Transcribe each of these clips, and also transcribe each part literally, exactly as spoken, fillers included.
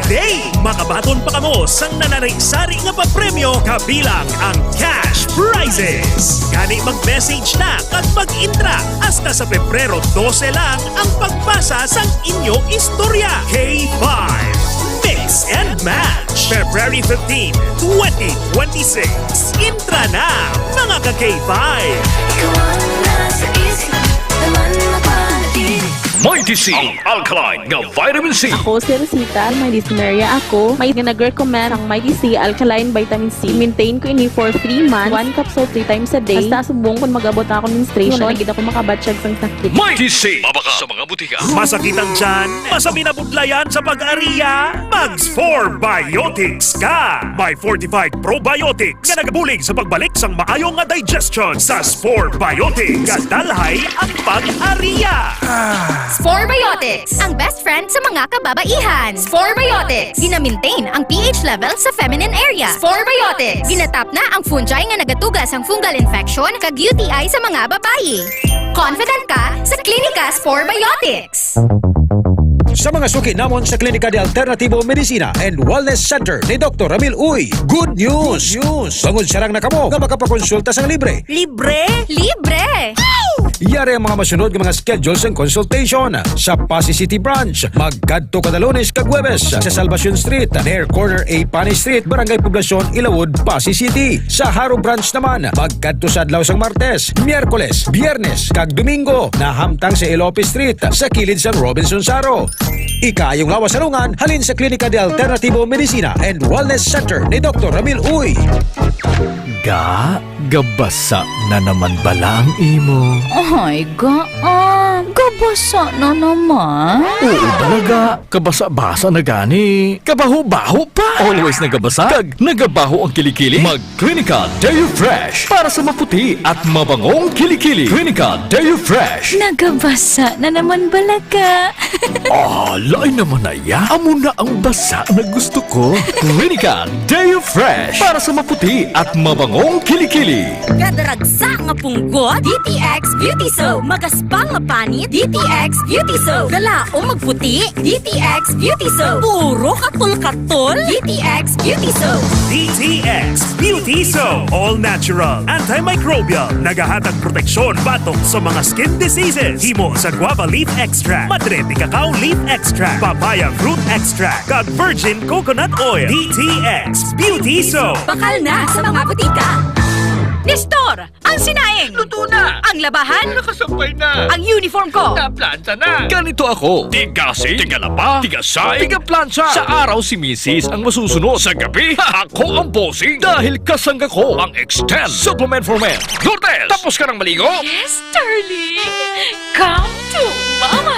Day. Makabaton pa kamo sang nanari-sari nga papremyo kabilang ang cash prizes. Gani mag-message na kag mag-intra hasta sa Pebrero dose lang ang pagpasa sang inyo istorya. K five, Mix and Match, February fifteen, twenty twenty-six. Intra na, mga ka-K five! Ikaw ang nasa isip, naman mapalagi. Mighty C, ang alkaline nga vitamin C. Ako si Rosita, may dysmenorrhea ako. May nag-recommend ang Mighty C Alkaline Vitamin C. Maintain ko ini for three months. One capsule three times a day. Hasta subong kung mag-abot na ako menstruation, na gid ako makabatyag sang sakit. Mighty C, mabakal sa mga butika. Masakit ang tiyan? Masami na budlayan sa pag-ariya? Mag Spore Biotics ka! May fortified probiotics nga nagabulig sa pagbalik sang maayo nga digestion. Sa Spore Biotics, kadalhay ang pag-ariya. Spore Biotics, ang best friend sa mga kababaihan. Spore Biotics, gina-maintain ang P H level sa feminine area. Spore Biotics, ginatap na ang fungi nga nagatuga sang fungal infection kag U T I sa mga babayi. Confident ka sa Klinika Spore Biotics. Sa mga suki namon sa Klinika de Alternativo Medicina and Wellness Center ni Doktor Ramil Uy, good news! Good news! Bangod sarang na kamo nga makapakonsulta sang libre. Libre? Libre! Yari ang mga masunod nga mga schedule sang consultation. Sa Passi City Branch, magkadto kada Lunes kag Huwebes. Sa Salvacion Street, near corner A Pani Street, Barangay Poblacion, Ilawod, Passi City. Sa Jaro Branch naman, magkadto sa adlaw sang Martes, Miyerkules, Biyernes, kag Domingo, nahamtang sa Elope Street, sa kilid sang Robinson Jaro. Ikaayong lawas sa lungan halin sa Klinika de Alternativo Medicina and Wellness Center ni Doktor Ramil Uy. Ga, gabasa na naman bala ang imo? Ay, ga, ah, gabasa na naman. Oo, bala, ga. Kabasa-basa na gani. Kabaho-baho pa. Always nagabasa kag nagabaho ang kilikili. Mag Klinika Deo Fresh para sa maputi at mabangong kilikili. Klinika Deo Fresh. Nagabasa na naman bala ka. Ah, lain naman na ya. Amo na ang basa na gusto ko. Klinika Deo Fresh para sa maputi at mabangong kilikili. Gadaragsa nga punggot, D T X Beauty Soap. Magaspang nga panit, D T X Beauty Soap. Galaom magputi, D T X Beauty Soap. Puro katol-katol, D T X Beauty Soap. D T X Beauty Soap. All natural, antimicrobial. Nagahatag proteksyon batok sa mga skin diseases. Himo sa guava leaf extract, madre de cacao leaf extract, papaya fruit extract, kag virgin coconut oil. D T X Beauty Soap. Bakal na sa mga butika. Nestor! Ang sinaing! Luto na! Ang labahan! Nakasampay na! Ang uniform ko! Naplanta na! Ganito ako, tigasing, tigalaba, tigasay, tigaplansa. Sa araw si misis ang masusunod. Sa gabi, ako ang bossing dahil kasangga ko ang Extend Supplement for Men. Lourdes, tapos ka nang maligo? Yes, darling! Come to Mama!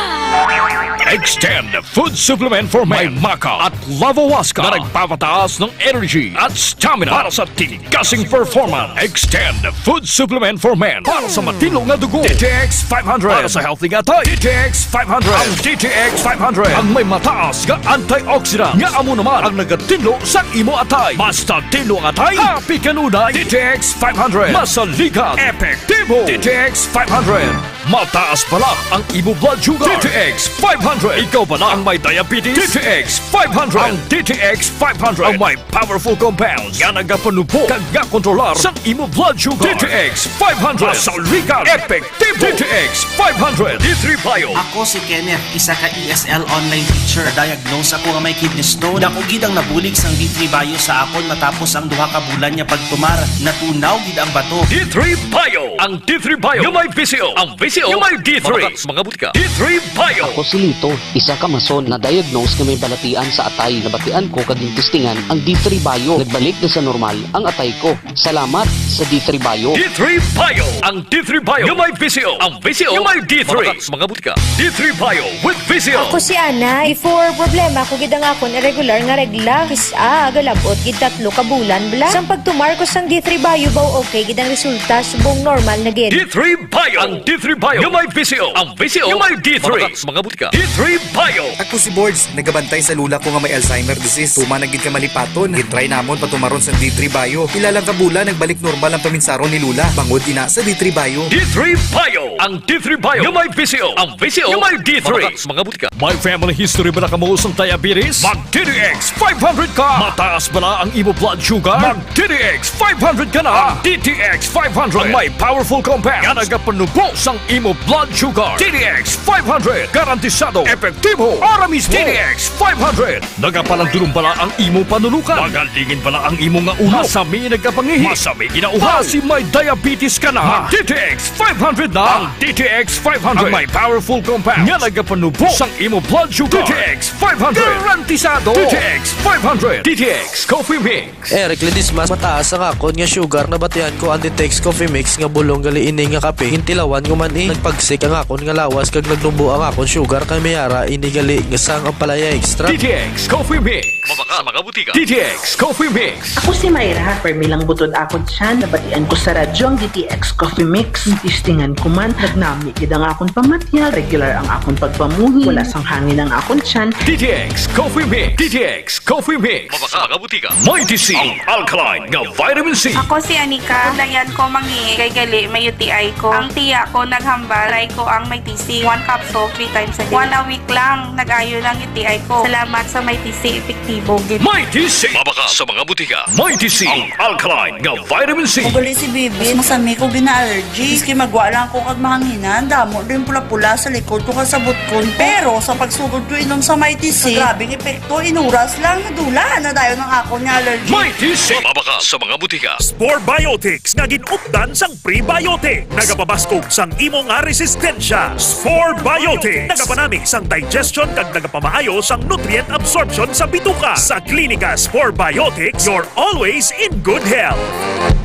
Extend Food Supplement for Men. May maca at lavawaska na nagpapataas ng energy at stamina para sa tigasing performance. Extend Food Supplement for Men para sa matino nga dugo. D T X five hundred para sa healthy nga atay. D T X five hundred. Ang D T X five hundred ang may mataas nga antioxidant nga amo naman ang nagatinlo sa imo atay. Basta tinlo ang atay, happy kanunay. D T X five hundred. Masaligan, epektibo. D T X five hundred. Mataas bala ang imo blood sugar. D T X five hundred. Ikaw bala ang may diabetes? D T X five hundred. Ang D T X five hundred ang may powerful compounds nga nagapanubo kag nga kontrolar sa imo blood sugar. D T X five hundred. Masaligan, epektibo. D T X five hundred. D three Bio. Ako si Kenneth, isa ka E S L online teacher. Diagnose ako nga may kidney stone. Dako gid ang nabulig sang D three Bio sa akon matapos ang duha ka bulan nga pagtumar. Natunaw gid ang bato. D three Bio. Ang D three Bio nga may V C O. Ang V C O nga may D three. Mga butika. D three Bio. Ako si Lito, isa ka mason na diagnose nga may balatian sa atay. Nabatian ko kag gintistingan ang D three Bio. Nagbalik na sa normal ang atay ko. Salamat sa D three Bio. D three Bio. Ang D three Bio nga may V C O. Ang V C O nga may D three. Mga butika. D three Bio with V C O. Ako si Ana. Before, problema ko gid ang akon irregular nga regla. Kis-a, galab-ot gid tatlo ka bulan bala. Sang pagtumar ko sang D three Bio, baw okay gid ang resulta, subong normal na gid. D three Bio. Ang D three Bio. Nga may V C O. Ang V C O nga may D three. Mabaka sa mga butika. D three Bio. Ako si Bords, nagabantay sa lola ko nga may Alzheimer disease. Tuman na gid ka malipaton. Gitry namon patumaron sa D three Bio. Pila lang ka bulan, nagbalik normal ang paminsaron ni lola. Bangod ina sa D three Bio. D three Bio. Ang D three Bio nga may V C O. Ang V C O nga may D three. Mabaka sa mga butika. May family history ba na kamo sang diabetes? Mag D T X five hundred ka! Mataas bala ang imo blood sugar? Mag D T X five hundred ka na! Ang D T X five hundred ang may powerful compound nga nagapanubo sang imo blood sugar. D T X five hundred, garantisado, epektibo, ara mismo. D T X five hundred, nagapalandulong bala ang imo panulukan? Magalingin bala ang imo nga ulo? Masami nagapangihi? Masami ginauhaw? Basi may diabetes ka na? Mag D T X five hundred na! Ang D T X five hundred ang may powerful compound nga nagapanubo sang imo blood sugar. D T X five hundred. Garantisado. D T X five hundred. D T X Coffee Mix. Eric Ledesma, mataas ang akon nga sugar. Nabatian ko ang D T X Coffee Mix nga bulong gali ini nga kape. Gintilawan ko man, eh. Nagpagsik ang akon nga lawas kag nagnubo ang akon sugar, kay may ara ini gali nga sang Ampalaya Extra. D T X Coffee Mix. Mabaka sa mga butika. D T X Coffee Mix. Ako si Myra, permi lang butod akon tiyan. Nabatian ko sa radyo ang D T X Coffee Mix. Testingan ko man, nagnami gid ang akon pamatyag, regular ang akon pagpamuhi, wala sang hangin ang akon tiyan. D T X Coffee Mix. D T X Coffee Mix. Mabaka sa mga butika. Mighty C, ang alkaline nga vitamin C. Ako si Anika. Dayan ko mangihi kay gali may U T I ko. Ang tiya ko naghambal, try ko ang Mighty C. One capsule, three times a day. One a week lang, nag-ayo lang U T I ko. Salamat sa Mighty C, epektibo gid. Mighty C. Mabaka sa mga butika. Mighty C, ang alkaline nga vitamin C. Ako gali si Bibi, masami ko gina-allergy. Miski magwa lang ko kag mahanginan, damo din pula-pula sa likod ko kag sa butkon ko. Pero sa pagsugod ko inom sa Mighty C, grabe ang epekto, inuras lang, nadula na dayon ang akon nga allergy. Mighty C. Mabaka sa mga butika. Spore Biotics nga gin-updan sang prebiotic. Nagapabaskog sang imo nga resistensya. Spore Biotics. Nagapanami sang digestion kag nagapamaayo sang nutrient absorption sa bituka. Sa Klinika Spore Biotics, you're always in good health.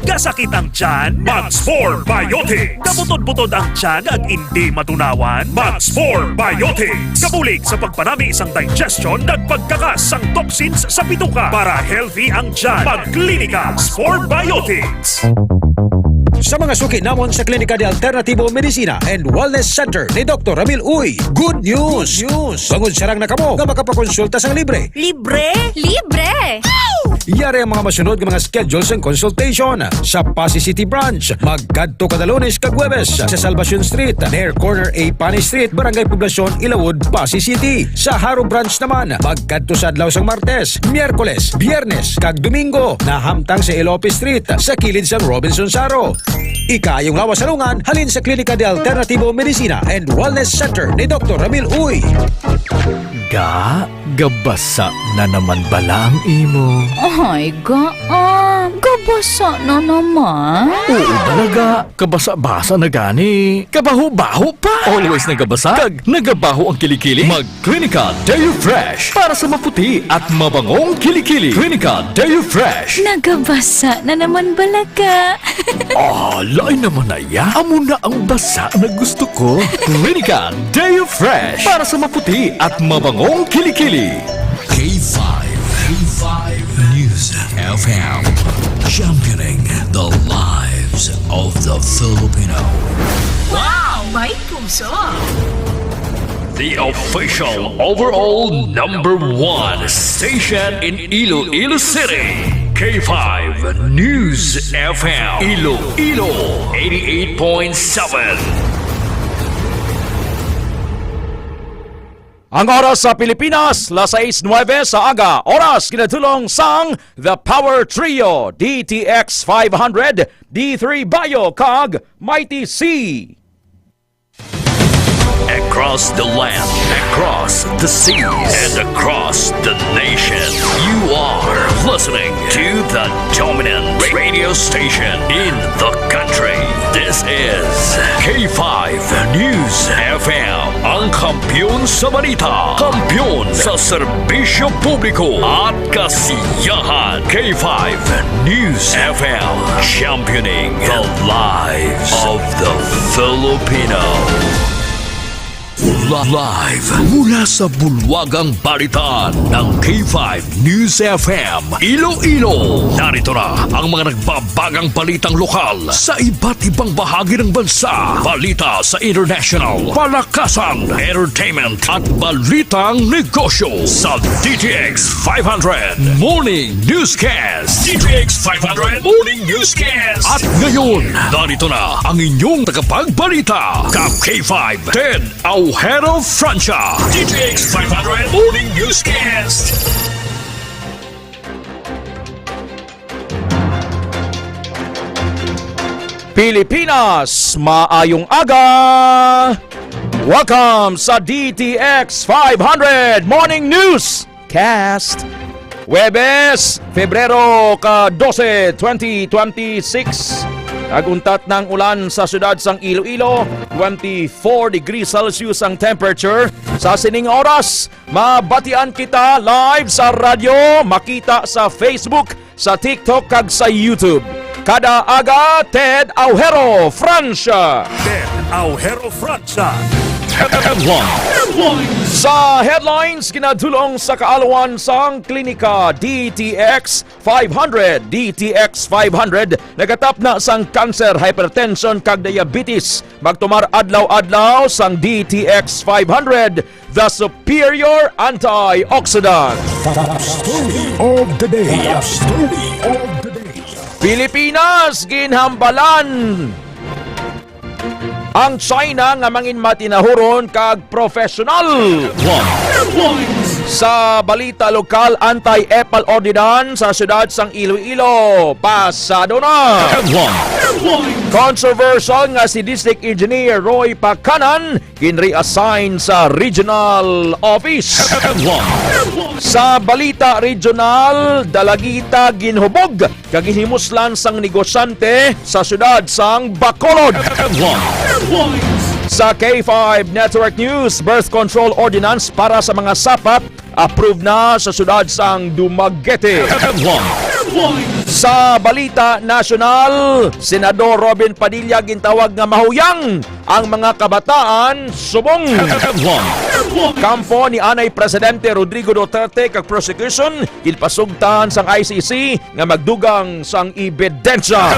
Kasakit ang tiyan? Mag Spore Biotics. Kabutod-butod ang tiyan ag indi matunawan? Mag Spore Biotics. Kabulig sa pagpanami sang digestion kag pagkakas sang toxins sa bituka para healthy ang tiyan. Mag Klinika Spore Biotics. Sa mga suki namon sa Klinika de Alternativo Medicina and Wellness Center ni Doktor Ramil Uy, good news! Good news! Bangod sarang na kamo nga makapakonsulta sang libre. Libre? Libre! Yari ang mga masunod nga mga schedule sang consultation. Sa Passi City Branch, magkadto kada Lunes kag Huwebes sa Salvacion Street, near corner A Panay Street, Barangay Poblacion, Ilawod, Passi City. Sa Jaro Branch naman, magkadto sa adlaw sang Martes, Miyerkules, Biyernes, kag Domingo, nahamtang sa Elope Street, sa kilid sang Robinson Jaro. Ikaayong lawas sa lungan halin sa Klinika de Alternativo Medicina and Wellness Center ni Doktor Ramil Uy. Ga, gabasa na naman bala ang imo? Ay, ga, ah, gabasa na naman. Oo, talaga. Kabasa-basa na gani. Kabaho-baho pa. Always nagabasa kag nagabaho ang kilikili. Mag Clinica Deo Fresh para sa maputi at mabangong kilikili. Clinica Deo Fresh. Nagabasa na naman bala ka. Ah, lain naman na ya. Amo na ang basa na gusto ko. Clinica Deo Fresh para sa maputi at mabangong kilikili. K five, K five News F M, championing the lives of the Filipino. Wow! May puso! The official overall number one station in Iloilo City, K five News F M, Iloilo, eighty-eight point seven. Ang oras sa Pilipinas, las sais nuebe sa aga, oras kinatulong sang The Power Trio, D T X five hundred, D three Bio, kag Mighty C. Across the land, across the seas, and across the nation, you are listening to the dominant radio station in the country. This is K five News F M, ang kampiyon sa balita, kampiyon sa serbisyo publiko at kasiyahan. K five News F M, championing the lives of the Filipino. Live mula sa bulwagang balitaan ng K five News F M Iloilo. Narito na ang mga nagbabagang balitang lokal sa iba't ibang bahagi ng bansa. Balita sa international, palakasan, entertainment, at balitang negosyo sa D T X five hundred Morning Newscast. D T X five hundred Morning Newscast. At ngayon, narito na ang inyong tagapagbalita, Kap K five, Ted Aujero Francia. D T X five hundred Morning Newscast. Pilipinas, maayong aga! Welcome sa D T X five hundred Morning News Cast. Huwebes, Febrero ka dose, twenty twenty-six. Nag-untat na ang ulan sa siyudad sang Iloilo, twenty-four degrees Celsius ang temperature. Sa sining oras, mabatian kita live sa radyo, makita sa Facebook, sa TikTok, kag sa YouTube. Kada aga, Ted Aujero Francia. Ted Aujero Francia. Headlines. Sa headlines, ginadulong sa kaalawan sang klinika D T X five hundred. D T X five hundred nagatapna sang cancer, hypertension, kag diabetes. Magtumar adlaw-adlaw sang D T X five hundred, the superior antioxidant. Top story of the day. Top story of the day. Pilipinas, ginhambalan ang China nga mangin matinahuron kag professional. Sa balita lokal, anti-epal ordinance sa siyudad sang Iloilo pasado na. Controversial nga si District Engineer Roy Pacanan ginreassign sa regional office. Sa balita regional, dalagita ginhubog kag ginhimuslan sang negosyante sa siyudad sang Bacolod. Sa K five Network News, birth control ordinance para sa mga sapat approve na sa siyudad sang Dumaguete. Sa balita nasyonal, Senador Robin Padilla gintawag nga mahuyang ang mga kabataan subong. Kampo ni anay Presidente Rodrigo Duterte kag prosecution ginpasugtan sang I C C nga magdugang sang ebidensya.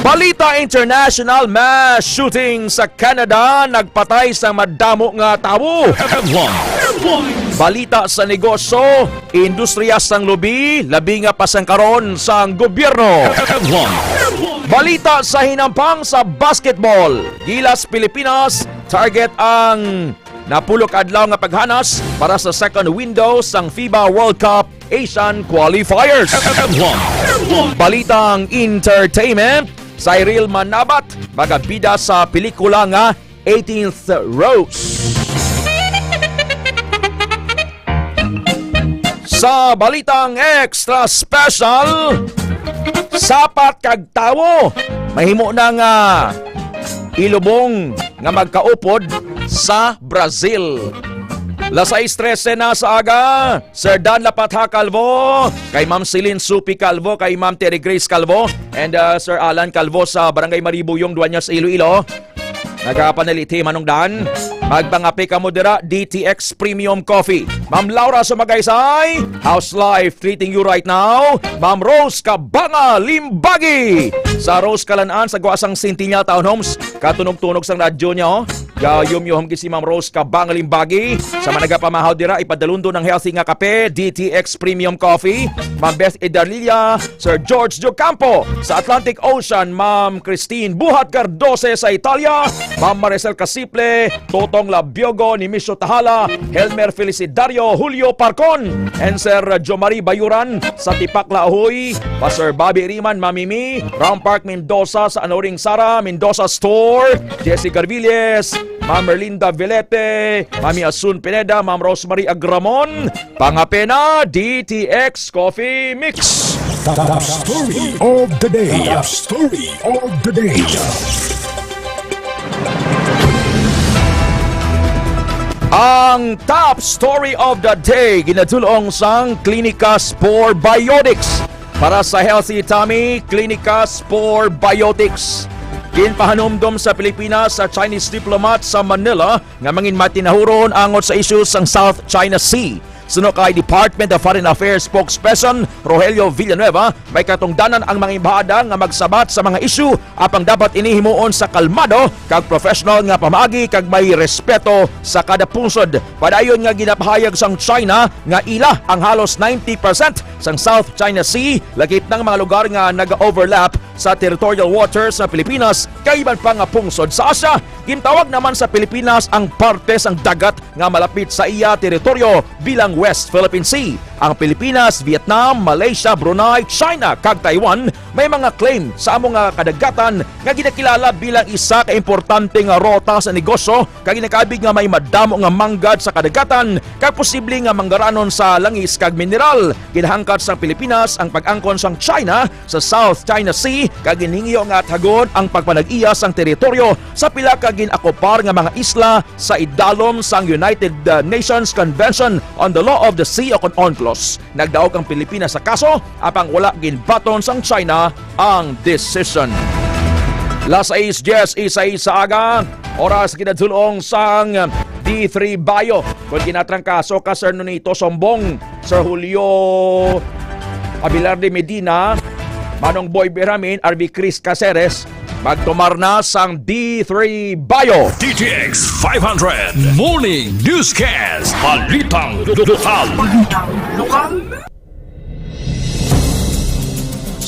Balita international, mass shooting sa Canada, nagpatay sa madamo nga tawo. Balita sa negosyo, industriya sang lubi, labi nga pasangkaron sang gobyerno. Balita sa hinampang sa basketball, Gilas Pilipinas, target ang napulok adlaw nga paghanas para sa second window sang FIBA World Cup Asian Qualifiers. Balitang entertainment, Cyril Manabat magabida sa pelikula nga eighteenth Rose. Sa balitang extra special, sapat kag tawo mahimo na nga ilubong nga magkaupod sa Brazil. Las sais trese na sa aga, Sir Dan Lapatha Calvo, kay Ma'am Celine Supi Calvo, kay Ma'am Terry Grace Calvo, and, uh, Sir Alan Calvo sa Barangay Maribuyong, Dueñas, Iloilo. Nagapanaliti, Manong Dan. Magpangape kamo dira, D T X Premium Coffee. Ma'am Laura Sumagaysay, how's life treating you right now? Ma'am Rose Kabanga Limbagi, sa Rose Kalan-an, sa guwa sang Centennial Townhomes. Katunog-tunog sang radyo niya, oh. Gayom-yom gid si Ma'am Rose Kabanga Limbagi. Sa mga nagapamahaw dira, ipadalundon ang healthy nga kape, D T X Premium Coffee. Ma'am Beth Idarlilla, Sir George Docampo, sa Atlantic Ocean, Ma'am Christine Buhat Cardose sa Italia, Ma'am Maricel Casiple, Totong Labiogo, Nemesio Tahala, Helmer Felicidario, Julio Parcon, and Sir Jomari Bayuran sa Tipakla Ahoy, Pastor Bobby Riman, Mami Mi, Ram Park Mendoza sa Anoring Sara, Mendoza Store, Jesse Garviles, Ma'am Merlinda Velete, Mami Asun Pineda, Ma'am Rosemary Agramon, Pangapena, D T X Coffee Mix. Top story of the day. Top story of the day. Ang top story of the day, ginadulong sang Clinicas Probiotics. Para sa healthy tummy, Clinicas Probiotics. Ginpahanumdom sa Pilipinas sa Chinese diplomat sa Manila nga mangin matinahuron angot sa isyu sang South China Sea. Suno kay Department of Foreign Affairs spokesperson Rogelio Villanueva, may katungdanan ang mga embahada nga magsabat sa mga isyu, apang dapat ini himuon sa kalmado kag professional nga pamaagi kag may respeto sa kada pungsod. Padayon nga ginapahayag sang China nga ila ang halos ninety percent sang South China Sea, lakip na ang mga lugar nga naga-overlap sa territorial waters sa Pilipinas kag iban pa nga pungsod sa Asia. Gintawag naman sa Pilipinas ang parte sang dagat nga malapit sa iya teritoryo bilang West Philippine Sea. Ang Pilipinas, Vietnam, Malaysia, Brunei, China, kag Taiwan may mga claim sa amo nga kadagatan nga ginakilala bilang isa ka importante nga rota sa negosyo kag ginakabig nga may madamo nga manggad sa kadagatan kag posible nga manggaranon sa langis kag mineral. Ginahangkat sang Pilipinas ang pag-angkon sang China sa South China Sea kag ginhingyo nga athagon ang pagpanag-iya sang teritoryo sa pila ka gin-okupar nga mga isla sa idalom sang United, uh, Nations Convention on the Law of the Sea o kon UNCLOS. Nagdaog ang Pilipinas sa kaso, apang wala ginbaton sang China ang decision. Las sais dies y seis sa aga, oras ginadulong sang D three Bayo. Kung ginatrangkaso ka, Sir Nonito Sombong, Sir Julio Abelarde Medina, Manong Boy Berhamin, R V Chris Caceres, magtumar na sang D three Bayo. D T X five hundred Morning Newscast. Balitang lokal.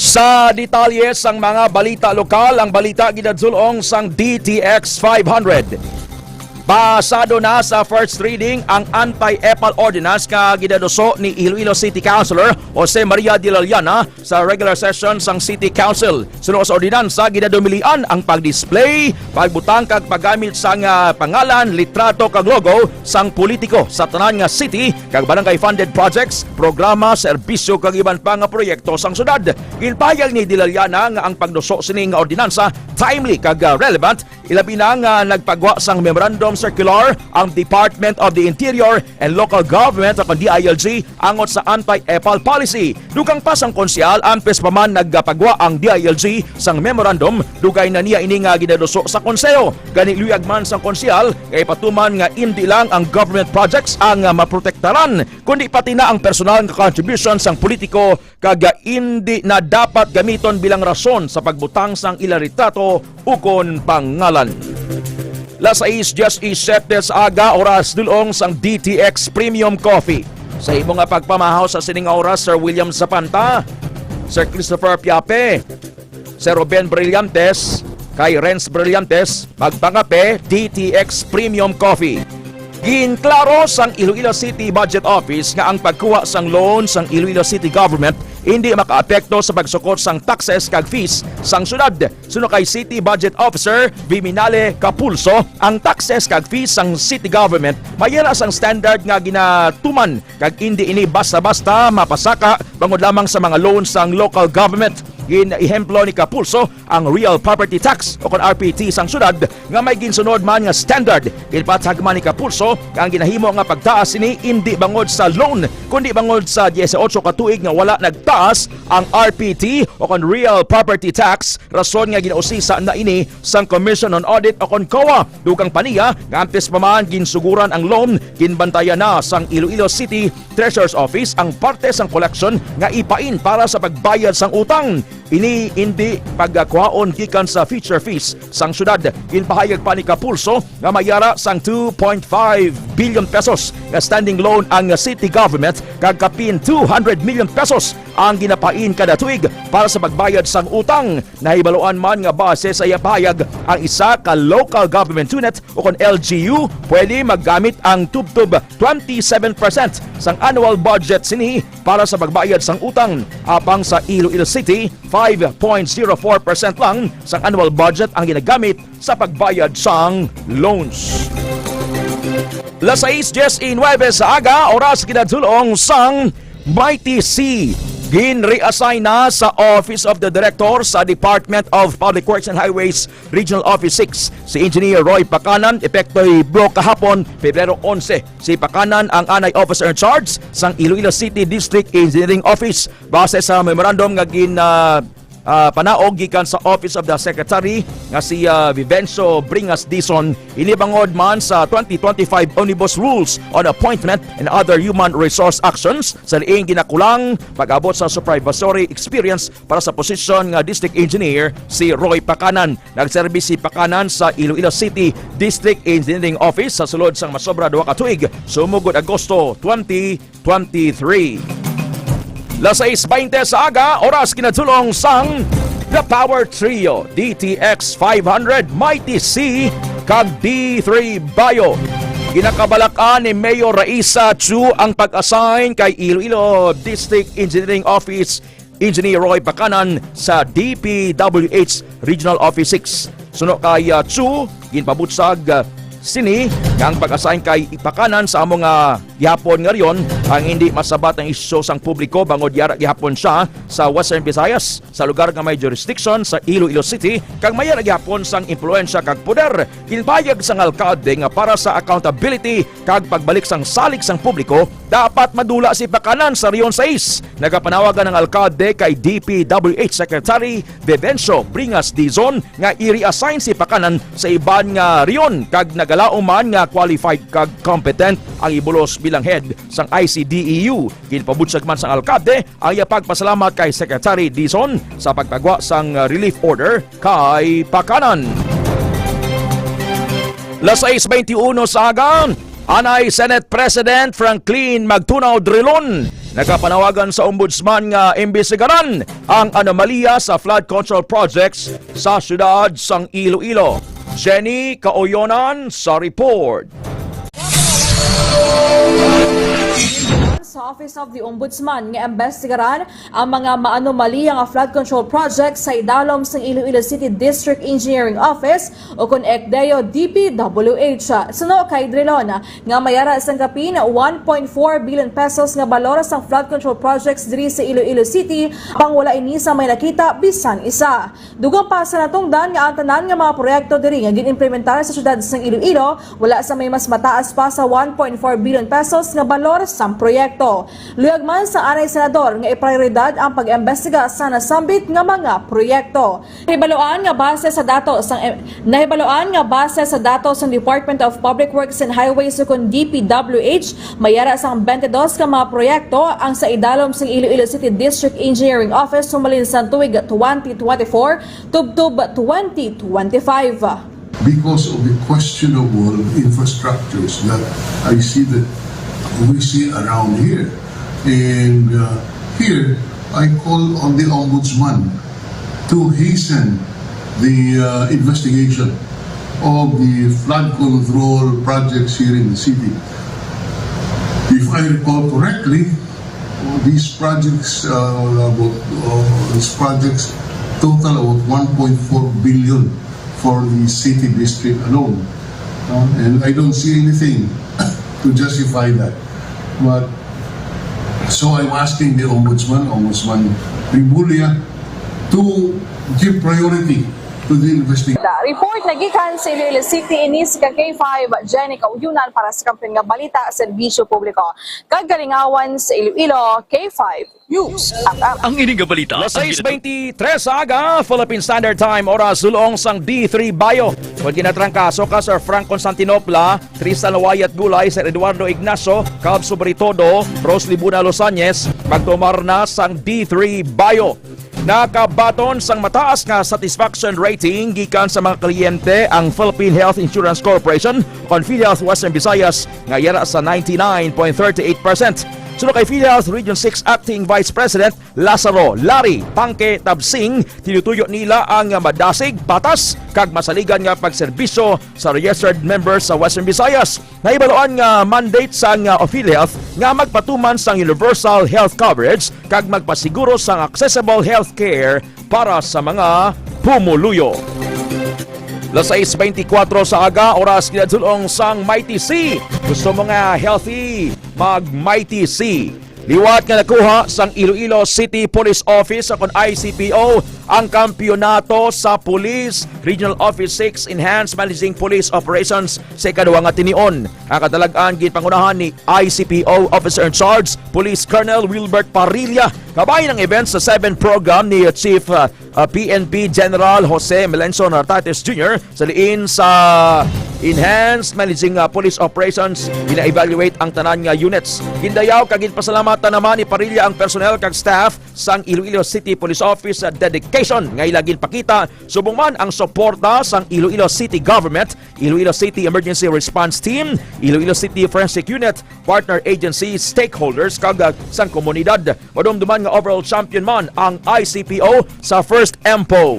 Sa detalye sang mga balita lokal, ang balita ginadulong sang D T X five hundred. Pasado na sa first reading ang anti-epal ordinance nga ginaduso ni Iloilo City Councilor Jose Maria de la Llana sa regular session sang City Council. Suno sa ordinansa, ginadumilian ang pag-display, pagbutang kag paggamit sang, ah, pangalan, litrato kag logo sang politiko sa tanan nga city kag barangay funded projects, programa, serbisyo kag iban pa nga proyekto sang syudad. Ginpahayag ni de la Llana nga ang pagduso sini nga ordinansa timely kag, ah, relevant, ilabi na nga nagpagwa sang memorandum circular ang Department of the Interior and Local Government o kon D I L G angot sa anti-epal policy. Dugang pa sang konsehal, antes pa man nagpagwa ang D I L G sang memorandum, dugay na niya ini nga ginaduso sa konseho. Gani, luyag man sang konsehal nga ipatuman nga indi lang ang government projects ang, ah, maprotektaran, kundi pati na ang personal nga contribution sang politiko kag indi na dapat gamiton bilang rason sa pagbutang sang ila litrato ukon pangalan. Las sais dies y siete sa aga, oras dulong sang D T X Premium Coffee. Sa imo nga pagpamahaw sa sining oras, Sir William Zapanta, Sir Christopher Piape, Sir Ruben Brillantes, kay Renz Brillantes, magpangape, D T X Premium Coffee. Ginklaro sang Iloilo City Budget Office nga ang pagkuha sang loan sang Iloilo City Government hindi makaapekto sa pagsukot sang taxes kag fees sang syudad. Suno kay City Budget Officer Viminale Capulso, ang taxes kag fees sang city government may yara sang standard nga ginatuman kag indi ini basta-basta mapasaka bangod lamang sa mga loan sang local government. Gin-ehemplo ni Capulso ang real property tax o kon R P T sang syudad nga may ginsunod man nga standard. Ginpahayag man ni Capulso nga ang ginahimo nga pagtaas sini indi bangod sa loan, kundi bangod sa dieciocho ka tuig nga wala nagtaas ang R P T o kon real property tax, rason nga ginausisa na ini sang Commission on Audit o kon COA. Dugang pa niya nga antes pa man ginsuguran ang loan, ginbantayan na sang Iloilo City Treasurer's Office ang parte sang koleksyon nga ipain para sa pagbayad sang utang. Ini indi pagkuhaon gikan sa future fees sang syudad. Ginpahayag pa ni Capulso nga may yara sang two point five billion pesos nga standing loan ang city government kag kapin two hundred million pesos ang ginapain kada tuig para sa pagbayad sang utang. Nahibaluan man nga base sa iya pahayag, ang isa ka local government unit o kon L G U pwede maggamit ang tubtob twenty-seven percent sang annual budget sini para sa pagbayad sang utang, apang sa Iloilo City, five point zero four percent lang sang annual budget ang ginagamit sa pagbayad sang loans. Las sais dies y nuebe sa aga, oras ginadulong sang Mighty C. Gin-reassign na sa Office of the Director sa Department of Public Works and Highways Regional Office six si Engineer Roy Pacanan, epektibo kahapon, Pebrero onse. Si Pacanan ang anay officer in charge sang Iloilo City District Engineering Office. Base sa memorandum nga gin, ah, ah, panaog gikan sa Office of the Secretary nga si, ah, Vivencio Bringas Dizon, ini bangod man sa twenty twenty-five Omnibus Rules on Appointment and Other Human Resource Actions sa diin ginakulang pag-abot sa supervisory experience para sa posisyon nga District Engineer si Roy Pacanan. Nagserbi si Pacanan sa Iloilo City District Engineering Office sa sulod sang masobra duha ka tuig, sumugod Agosto twenty twenty-three. Las sais baynte sa aga, oras kinadulong sang The Power Trio, D T X five hundred, Mighty C, kag D three Bio. Ginakabalak-an ni Mayor Raisa Chu ang pag-assign kay Iloilo District Engineering Office Engineer Roy Pacanan sa D P W H Regional Office six. Suno kay, ah, Chu, ginpabutyag, ah, sini nga ang pag-assign kay Pacanan sa amo nga gihapon nga rehiyon ang hindi masabat ang isyu sang publiko bangod yara gihapon sia sa Western Visayas, sa lugar nga may jurisdiction sa Iloilo City, kag may yara gihapon sang impluwensya kag poder. Ginpahayag sang alkalde nga para sa accountability kag pagbalik sang salig sang publiko, dapat madula si Pacanan sa Rehiyon sais. Nagapanawagan ang alkalde kay D P W H Secretary Vivencio Bringas Dizon nga i-reassign si Pacanan sa iban nga rehiyon kag nagalaom man nga qualified kag competent ang ibulos bilang head sang I C D E U. Ginpabutyag man sang alkalde ang iya pagpasalamat kay Secretary Dizon sa pagpagwa sang relief order kay Pacanan. Las sais baynte uno sa aga, anay Senate President Franklin Magtunaw Drilon nagapanawagan sa Ombudsman nga imbestigaran ang anomalya sa flood control projects sa siyudad sang Iloilo. Jenny Kaoyonan sa report. Sa Office of the Ombudsman nga imbestigaran ang mga maanomaliya nga flood control project sa idalom sang Iloilo City District Engineering Office, o kon ECDEO D P W H. Suno kay Drilon, nga mayara sang kapin one point four billion pesos nga balor sang flood control projects diri sa Iloilo City, pang wala ini sa may nakita bisan isa. Dugang pa sa natungdan nga ang tanan nga mga proyekto diri nga gin-implementar sa siyudad sang Iloilo, wala sa may mas mataas pa sa one point four billion pesos nga balor sang proyekto. Luyag man sa anay senador nga iprioridad ang pag-imbestiga sa nasambit nga mga proyekto. Nahibaluan nga base sa datos sang, nahibaluan nga base sa datos sang Department of Public Works and Highways ukon D P W H, mayara sang twenty-dos ka mga proyekto ang sa idalom sang Iloilo City District Engineering Office humalin sa tuig twenty twenty-four tubtob twenty twenty-five. Because of the questionable infrastructures that I see that we see around here. And, uh, here, I call on the Ombudsman to hasten the, uh, investigation of the flood control projects here in the city. If I recall correctly, these projects, uh, about, uh, these projects total about one point four billion for the city district alone. Uh, and I don't see anything to justify that. But, so I'm asking the Ombudsman, Ombudsman Remulla, to give priority to the investigation. Report na gikan sa Iloilo City, ini si ka K five, Jenny Kauyunan para sa Kampiyon nga Balita, Serbisyo Publiko, kag Kalingawan sa Iloilo, K five News F M. Ang ini nga balita, Las sais baynte tres sa aga, Philippine Standard Time, oras dulong sang D three Bio. Kon ginatrangkaso ka, Sir Frank Constantinopla, Tristan Wyatt Gulay, Sir Eduardo Ignacio, Cab Sobretodo, Rose Libuna Losañez, magtumar na sang D three Bio. Nakabaton sang mataas nga satisfaction rating gikan sa mga kliyente ang Philippine Health Insurance Corporation, kon PhilHealth Western Visayas, nga yara sa ninety-nine point thirty-eight percent. Suno kay PhilHealth Region six Acting Vice President Lazaro Larry Pangke Tabsing, tinutuyo nila ang madasig, patas, kag masaligan nga pagserbisyo sa registered members sa Western Visayas. Nahibaluan nga mandate sang, ah, PhilHealth nga magpatuman sang universal health coverage kag magpasiguro sang accessible health care para sa mga pumuluyo. Las sais baynte kwatro sa aga, oras kinadulong sang Mighty C. Gusto mo nga healthy? Mag Mighty C. Liwat nga nakuha sang Iloilo City Police Office, o kon I C P O, ang kampiyonato sa Police Regional Office six Enhanced Managing Police Operations sa ikaduha nga tinion. Ang kadalag-an ginpangunahan ni I C P O Officer in Charge, Police Colonel Wilbert Parrilla, Kabahin ang event sa seven program ni Chief, uh, uh, P N P General Jose Melencio Nartates Junior sa liin sa Enhanced Managing, uh, Police Operations. Gina-evaluate ang tanan nga units. Gindayaw kag ginpasalamatan naman ni Parilla ang personnel kag staff sang Iloilo City Police Office sa dedication nga ila ginpakita, subong man ang suporta sang Iloilo City Government, Iloilo City Emergency Response Team, Iloilo City Forensic Unit, partner agencies, stakeholders, kag, ah, sang komunidad. Madumduman nga overall champion man ang I C P O sa first M P O.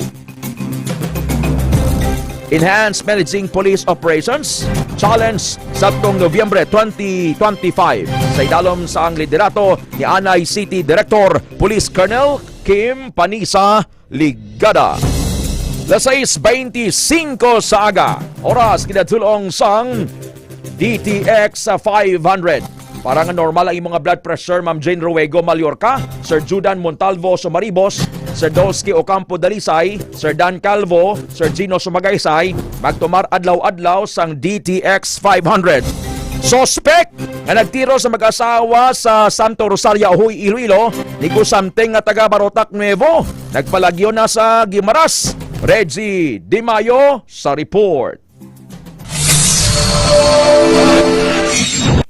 Enhanced Managing Police Operations Challenge sadtong Nobyembre twenty twenty-five, sa idalom sang liderato ni anay City Director Police Colonel Kim Panisa Ligada. Las sais beintisinko sa aga, oras kinatulong sang D T X five hundred. Para nga normal ang imong blood pressure, Ma'am Jane Ruego Mallorca, Sir Judan Montalvo Sumaribos, Sir Dolsky Ocampo Dalisay, Sir Dan Calvo, Sir Gino Sumagaysay, magtumar adlaw-adlaw sang D T X five hundred. Suspek nga nagtiro sa mag-asawa sa Santo Rosario, Ajuy, Iloilo, negosante nga taga Barotac Nuevo, nagpalagyo na sa Guimaras. Reggie Di Mayo sa report.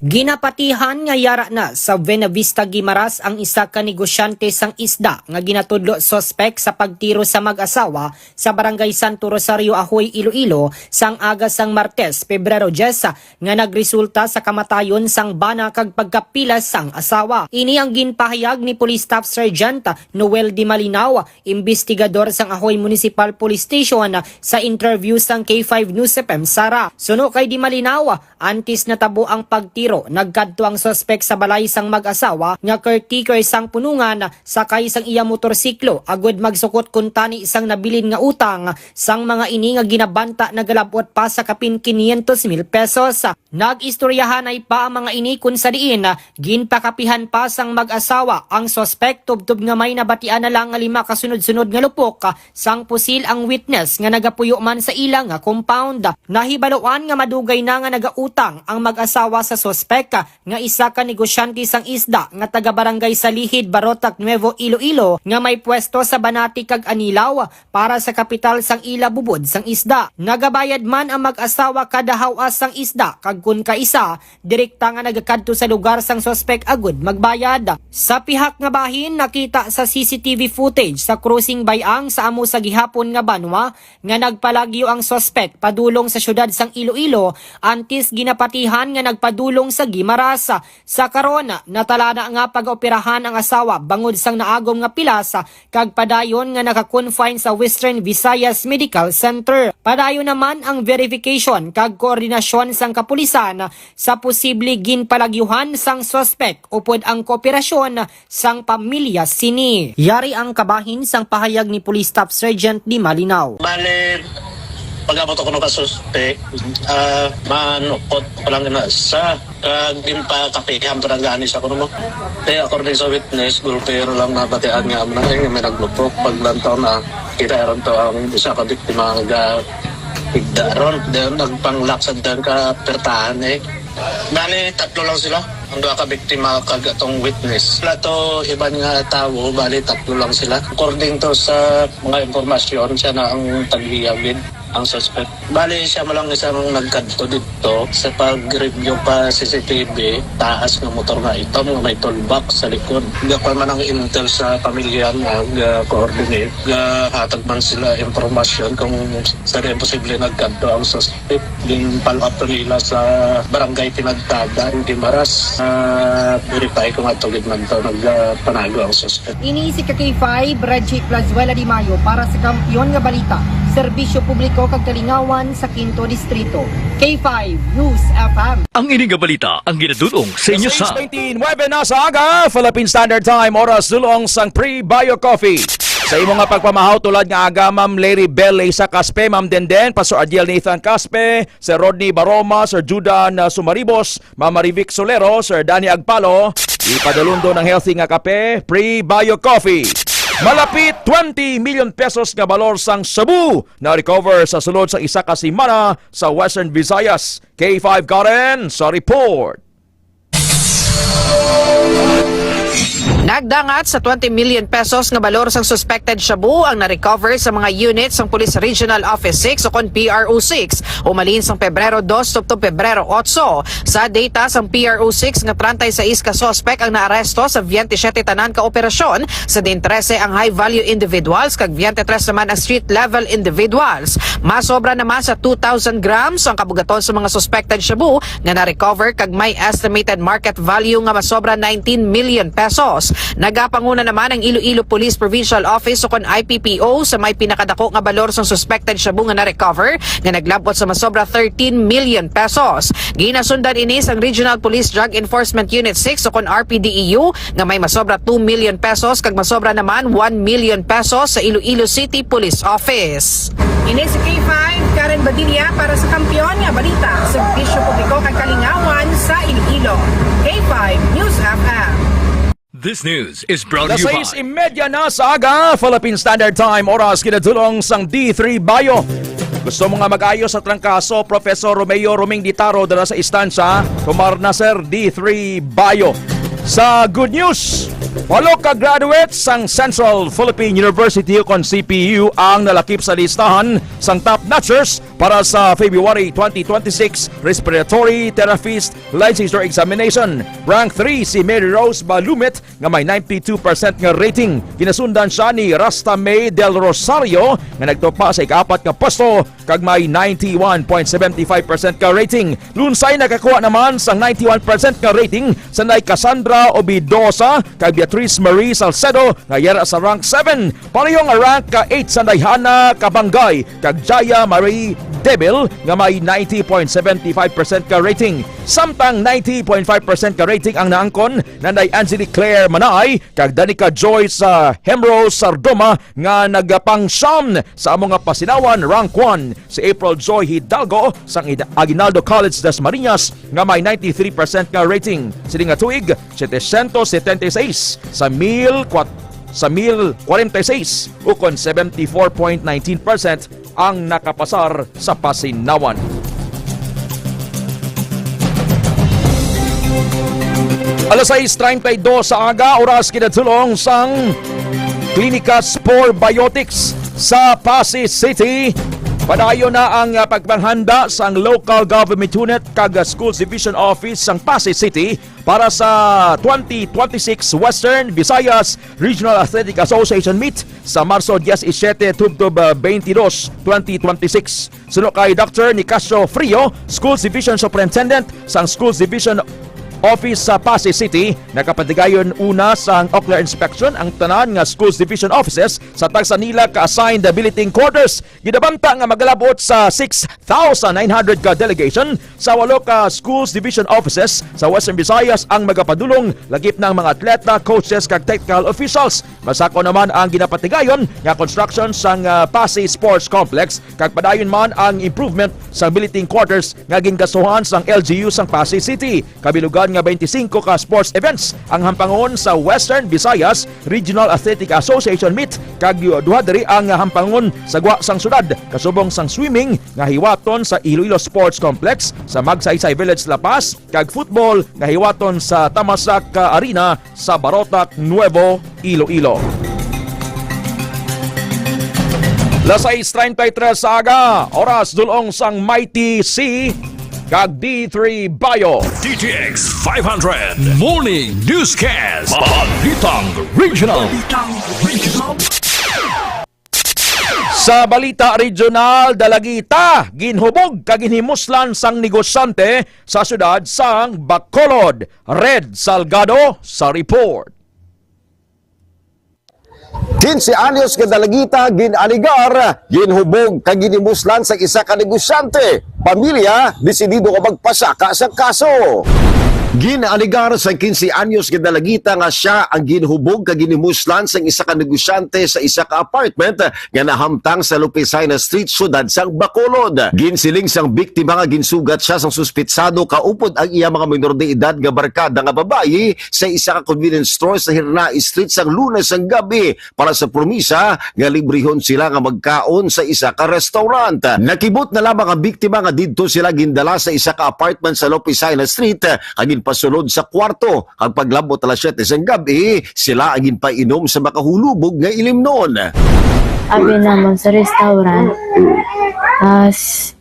Ginapatihan nga yara na sa Buena Vista Guimaras ang isa ka negosyante sang isda nga ginatudlo suspek sa pagtiro sa mag-asawa sa Barangay Santo Rosario, Ajuy, Iloilo, sang aga sang Martes, Pebrero diyes, nga nagresulta sa kamatayon sang bana kag pagkapilas sang asawa. Ini ang ginpahayag ni Police Staff Sergeant Noel Di Malinaw, imbestigador sang Ajuy Municipal Police Station, sa interview sang K five News F M Sara. Suno kay Di Malinaw, antes natabo ang pagtiro, nagkadto ang suspek sa balay sang mag-asawa nga caretaker sang punungan, sakay sang iya motorsiklo, agud magsukot kuntani sang nabilin nga utang sang mga ini nga ginabanta nagalab-ot pa sa kapin quinientos mil pesos. Nag-istoryahanay pa ang mga ini, kun sa diin ginpakapihan pa sang mag-asawa ang suspek, tubtob nga may nabatian na lang nga lima ka sunod-sunod nga lupok sang pusil ang witness nga nagapuyo man sa ila nga compound. Nahibaluan nga madugay na nga nagautang ang mag-asawa sa suspek, nga isa ka negosyante sang isda nga taga Barangay Salihid, Barotac Nuevo, Iloilo, nga may pwesto sa Banati kag Anilao para sa kapital sang ila bubod sang isda. Nagabayad man ang mag-asawa kada haw-as sang isda, kag kun kaisa, direkta nga nagakadto sa lugar sang suspek agud magbayad. Sa pihak nga bahin, nakita sa C C T V footage sa crossing bay-ang sa amo sa gihapon nga banwa nga nagpalagyo ang suspek padulong sa siyudad sang Iloilo, antes ginapatihan nga nagpadulong sa Guimaras. Sa karon, natala na nga pag-operahan ang asawa bangod sang naagom nga pilas, kag padayon nga naka-confine sa Western Visayas Medical Center. Padayon naman ang verification kag koordinasyon sang kapulisan sa posible ginpalagyuhan sang suspek upod ang kooperasyon sang pamilya sini. Yari ang kabahin sang pahayag ni Police Staff Sergeant Di Malinaw. Bale, pag-abot ako ng kasuspek, ah, manukot ko lang na sa, ah, ginpakapihan pa lang gani sa kuno mo. Kaya according sa witness, gulpero lang nabatian nga amo na nga may naglupok. Paglantaw na, kita ron to ang isa ka biktima nga higda ron. Then nagpanglaksad din ka pertahan eh. Bali, tatlo lang sila. Ang duha ka biktima kag atong witness. Wala to iban nga tawo, bali tatlo lang sila. According to sa mga impormasyon, siya na ang tag-iya gid ang suspect. Bali, siya mo lang isang nagkadto dito sa pag-review pa C C T V, taas nga motor nga itom nga may toolbox sa likod. Gakuan man ang intel sa pamilya nga ga-coordinate, gahatag man sila impormasyon kung sa imposible nagkadto ang suspect. Gin-follow up to nila sa barangay Pinagtada, Guimaras. Ah, verify kung ato gid man to nagpanago ang suspect. Ini si ka K five, Reggie Plazuela Di Mayo para sa Kampiyon nga Balita, Serbisyo Publiko kag Kalingawan sa Quinto Distrito. K five News F M. Ang ini nga balita ang ginadul-ong sa inyo sa Alas sais bente nuebe na sa aga, Philippine Standard Time, oras dul-ong sang Pre-Bio Coffee. Sa imo nga pagpamahaw tulad nga aga, Ma'am Larry Bell Leisa Caspe, Ma'am Denden, Pastor Adiel Nathan Caspe, Sir Rodney Baroma, Sir Judan, ah, Sumaribos, Ma'am Marivic Solero, Sir Danny Agpalo, ipadulong do ang healthy nga kape, Pre-Bio Coffee. Malapit twenty million pesos nga balor sang shabu na recover sa sulod sa isa ka semana sa Western Visayas. K five Karen sa report. Nagdangat sa twenty million pesos nga balor sang suspected shabu ang na-recover sa mga unit sang Police Regional Office six o kon P R O six, umalin sang Pebrero dos tubtob Pebrero otso. Sa data sang P R O six nga treinta y seis ka suspek ang naaresto sa veintisiete tanan ka operasyon, sa diin trese ang high-value individuals kag veintitrés naman ang street-level individuals. Masobra naman sa two thousand grams ang kabugaton sa mga suspected shabu nga na-recover kag may estimated market value nga masobra nineteen million pesos. Nagapanguna naman ang Iloilo Police Provincial Office o kon I P P O sa may pinakadako nga balor sang suspected shabu nga na-recover nga naglab-ot sa masobra thirteen million pesos. Ginasundan ini sang Regional Police Drug Enforcement Unit six o kon R P D E U nga may masobra two million pesos kag masobra naman one million pesos sa Iloilo City Police Office. Ini si K five, Karen Badilla para sa Kampiyon nga Balita, Serbisyo Publiko kag Kalingawan sa Iloilo. K five News F M. This news is brought to Alas you sais by imedya na sa aga, Philippine Standard Time, oras kinatulong sang D three Bio. Gusto mo nga mag-ayo sa trangkaso, Professor Romeo Roming Ditaro dala sa istansya, tumar na, sir, D three Bio. Sa good news, walo ka graduates sang Central Philippine University o kon C P U ang nalakip sa listahan sang top notchers para sa February twenty twenty-six Respiratory Therapist Licensure Examination. Rank three si Mary Rose Balumit nga may ninety-two percent nga rating. Ginasundan siya ni Rasta May Del Rosario nga nagtupa sa ikaapat nga pwesto kag may ninety-one point seven five percent ka rating. Lunsay nakakuha naman sang ninety-one percent nga rating sanday Cassandra Obidosa kag Beatrice Marie Salcedo nga yara sa rank seven. Pareho nga rank ka eight sanday Hana Kabangay kag Jaya Marie Debil nga may ninety point seven five percent ka rating. Samtang ninety point five percent ka rating ang naangkon nanday Angelique Claire Manaay kag Danica Joyce, ah, Hemro Sardoma nga nagapangsyam sa amo nga pasinawan. Rank one si April Joy Hidalgo sang Ida-, Aguinaldo College Dasmariñas nga may ninety-three percent nga rating. Sini nga tuig, setecientos setenta y seis sa mil kwat-, sa mil kwarenta y seis, ukon seventy-four point nineteen percent ang nakapasar sa pasinawan. Alas sais treinta y dos sa aga, oras kinatulong sang Klinika Spore Biotics sa Passi City. Padayon na ang, ah, pagpanghanda sang local government unit kag, ah, Schools Division Office sang Passi City para sa twenty twenty-six Western Visayas Regional Athletic Association Meet sa Marso diecisiete tubtob, ah, twenty-dos, twenty twenty-six. Suno kay Doctor Nicasio Frio, Schools Division Superintendent sang Schools Division Office sa Passi City, nakapatigayon una sang ocular inspection ang tanan nga Schools Division Offices sa tagsa nila ka assigned billeting quarters. Ginabanta nga magalabot sa six thousand nine hundred ka delegation sa walo ka Schools Division Offices sa Western Visayas ang magapadulong, lakip na ang mga atleta, coaches, kag technical officials. Masako naman ang ginapatigayon nga construction sang, ah, Passi Sports Complex, kag padayon man ang improvement sang billeting quarters nga gingastuhan sang L G U sang Passi City. Kabilugan nga twenty-five ka sports events ang hampangon sa Western Visayas Regional Athletic Association Meet, kag duha diri ang hampangon sa gwa sang syudad, kasubong sang swimming nga hiwaton sa Iloilo Sports Complex, sa Magsaysay Village, La Paz, kag football nga hiwaton sa Tamasak Arena sa Barotac, Nuevo Iloilo. Alas sais treinta y tres sa aga, oras dulong sang Mighty C kag D three Bio. D T X five hundred Morning Newscast. Balitang Regional. Sa balita regional, Dalagita, ginhubog kag ginhimuslan sang negosyante sa siyudad sang Bacolod. Red Salgado sa report. Quince anyos nga dalagita gin-aligar, ginhubog kag ginhimuslan sa isa ka negosyante. Pamilya, desidido nga magpasaka sa kaso. Gin-aligar sa quince anyos nga dalagita nga sia ang ginhubog kag ginhimuslan sang isa ka negosyante sa isa ka apartment nga nahamtang sa Lupicina Street, siyudad sang Bacolod. Ginsiling sang biktima nga ginsugat sia sang suspitsado kaupod ang iya mga minor de edad nga barkada nga babayi sa isa ka convenience store sa Hirnai Street sang Lunes sang gab-i para sa promisa nga librehon sila nga magkaon sa isa ka restaurant. Nakibot na lamang ang biktima nga didto sila gindala sa isa ka apartment sa Lopicina Street, kag pasulod sa kwarto, kag paglabot alas siyete sang gab-i, sila ang ginpainom sa makahulubog nga ilimnon. Abi namon sa restaurant, as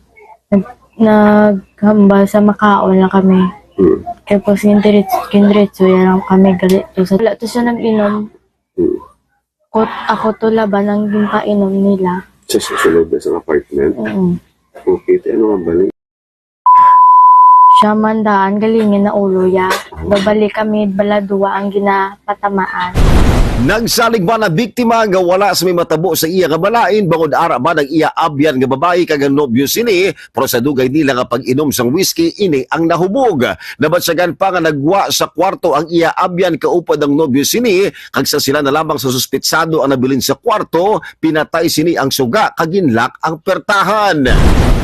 nag- naghambal sa makaon na kami. Hmm. Tapos gindiretso, gindiretso ya lang kami gali to sa, wala to siya nag-inom. Hmm. Kot, ako to laban ang ginpainom nila. Sa sulod na sa apartment. Mm. Okay, te, ano nga bali? Siya man daan galingin na ulo ya. Babalik kami bala duwa ang ginapatamaan. Nagsalig man ang biktima nga wala sa may matabo sa iya nga balain, bangod ara man ang iya abyan nga babayi kag ang nobyo sini, pero sa dugay nila nga pag-inom sang whisky, ini ang nahubog. Nabatyagan pa nga nagwa sa kwarto ang iya abyan kaupod ang nobyo sini, kag sa sila na lamang sa suspitsado ang nabilin sa kwarto, pinatay sini ang suga kag ginlak ang pertahan.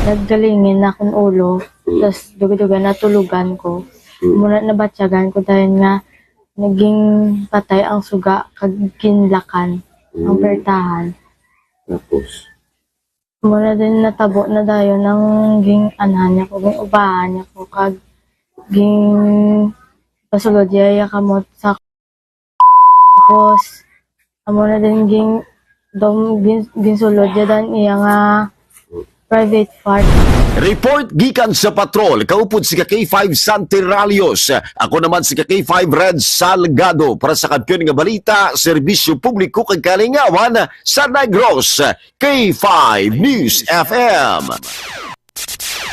Naggalingin na akong ulo, tas duga-duga natulugan ko. Muna nabatyagan ko dahil nga naging patay ang suga kag ginlakan ang Mm. pertahan. Tapos, Muna din natabo na dayon ang ging anhan niya ko, ging ubahan niya ko kag ging pasulod iya iya kamot sa, tapos amo na din ging dom gin, ginsulod iya dan iya nga private part. Report gikan sa patrol, kaupod si ka K five Santi Ralios. Ako naman si ka K five Red Salgado para sa Kampiyon nga Balita, Serbisyo Publiko kag Kalingawan sa Negros, K five News F M.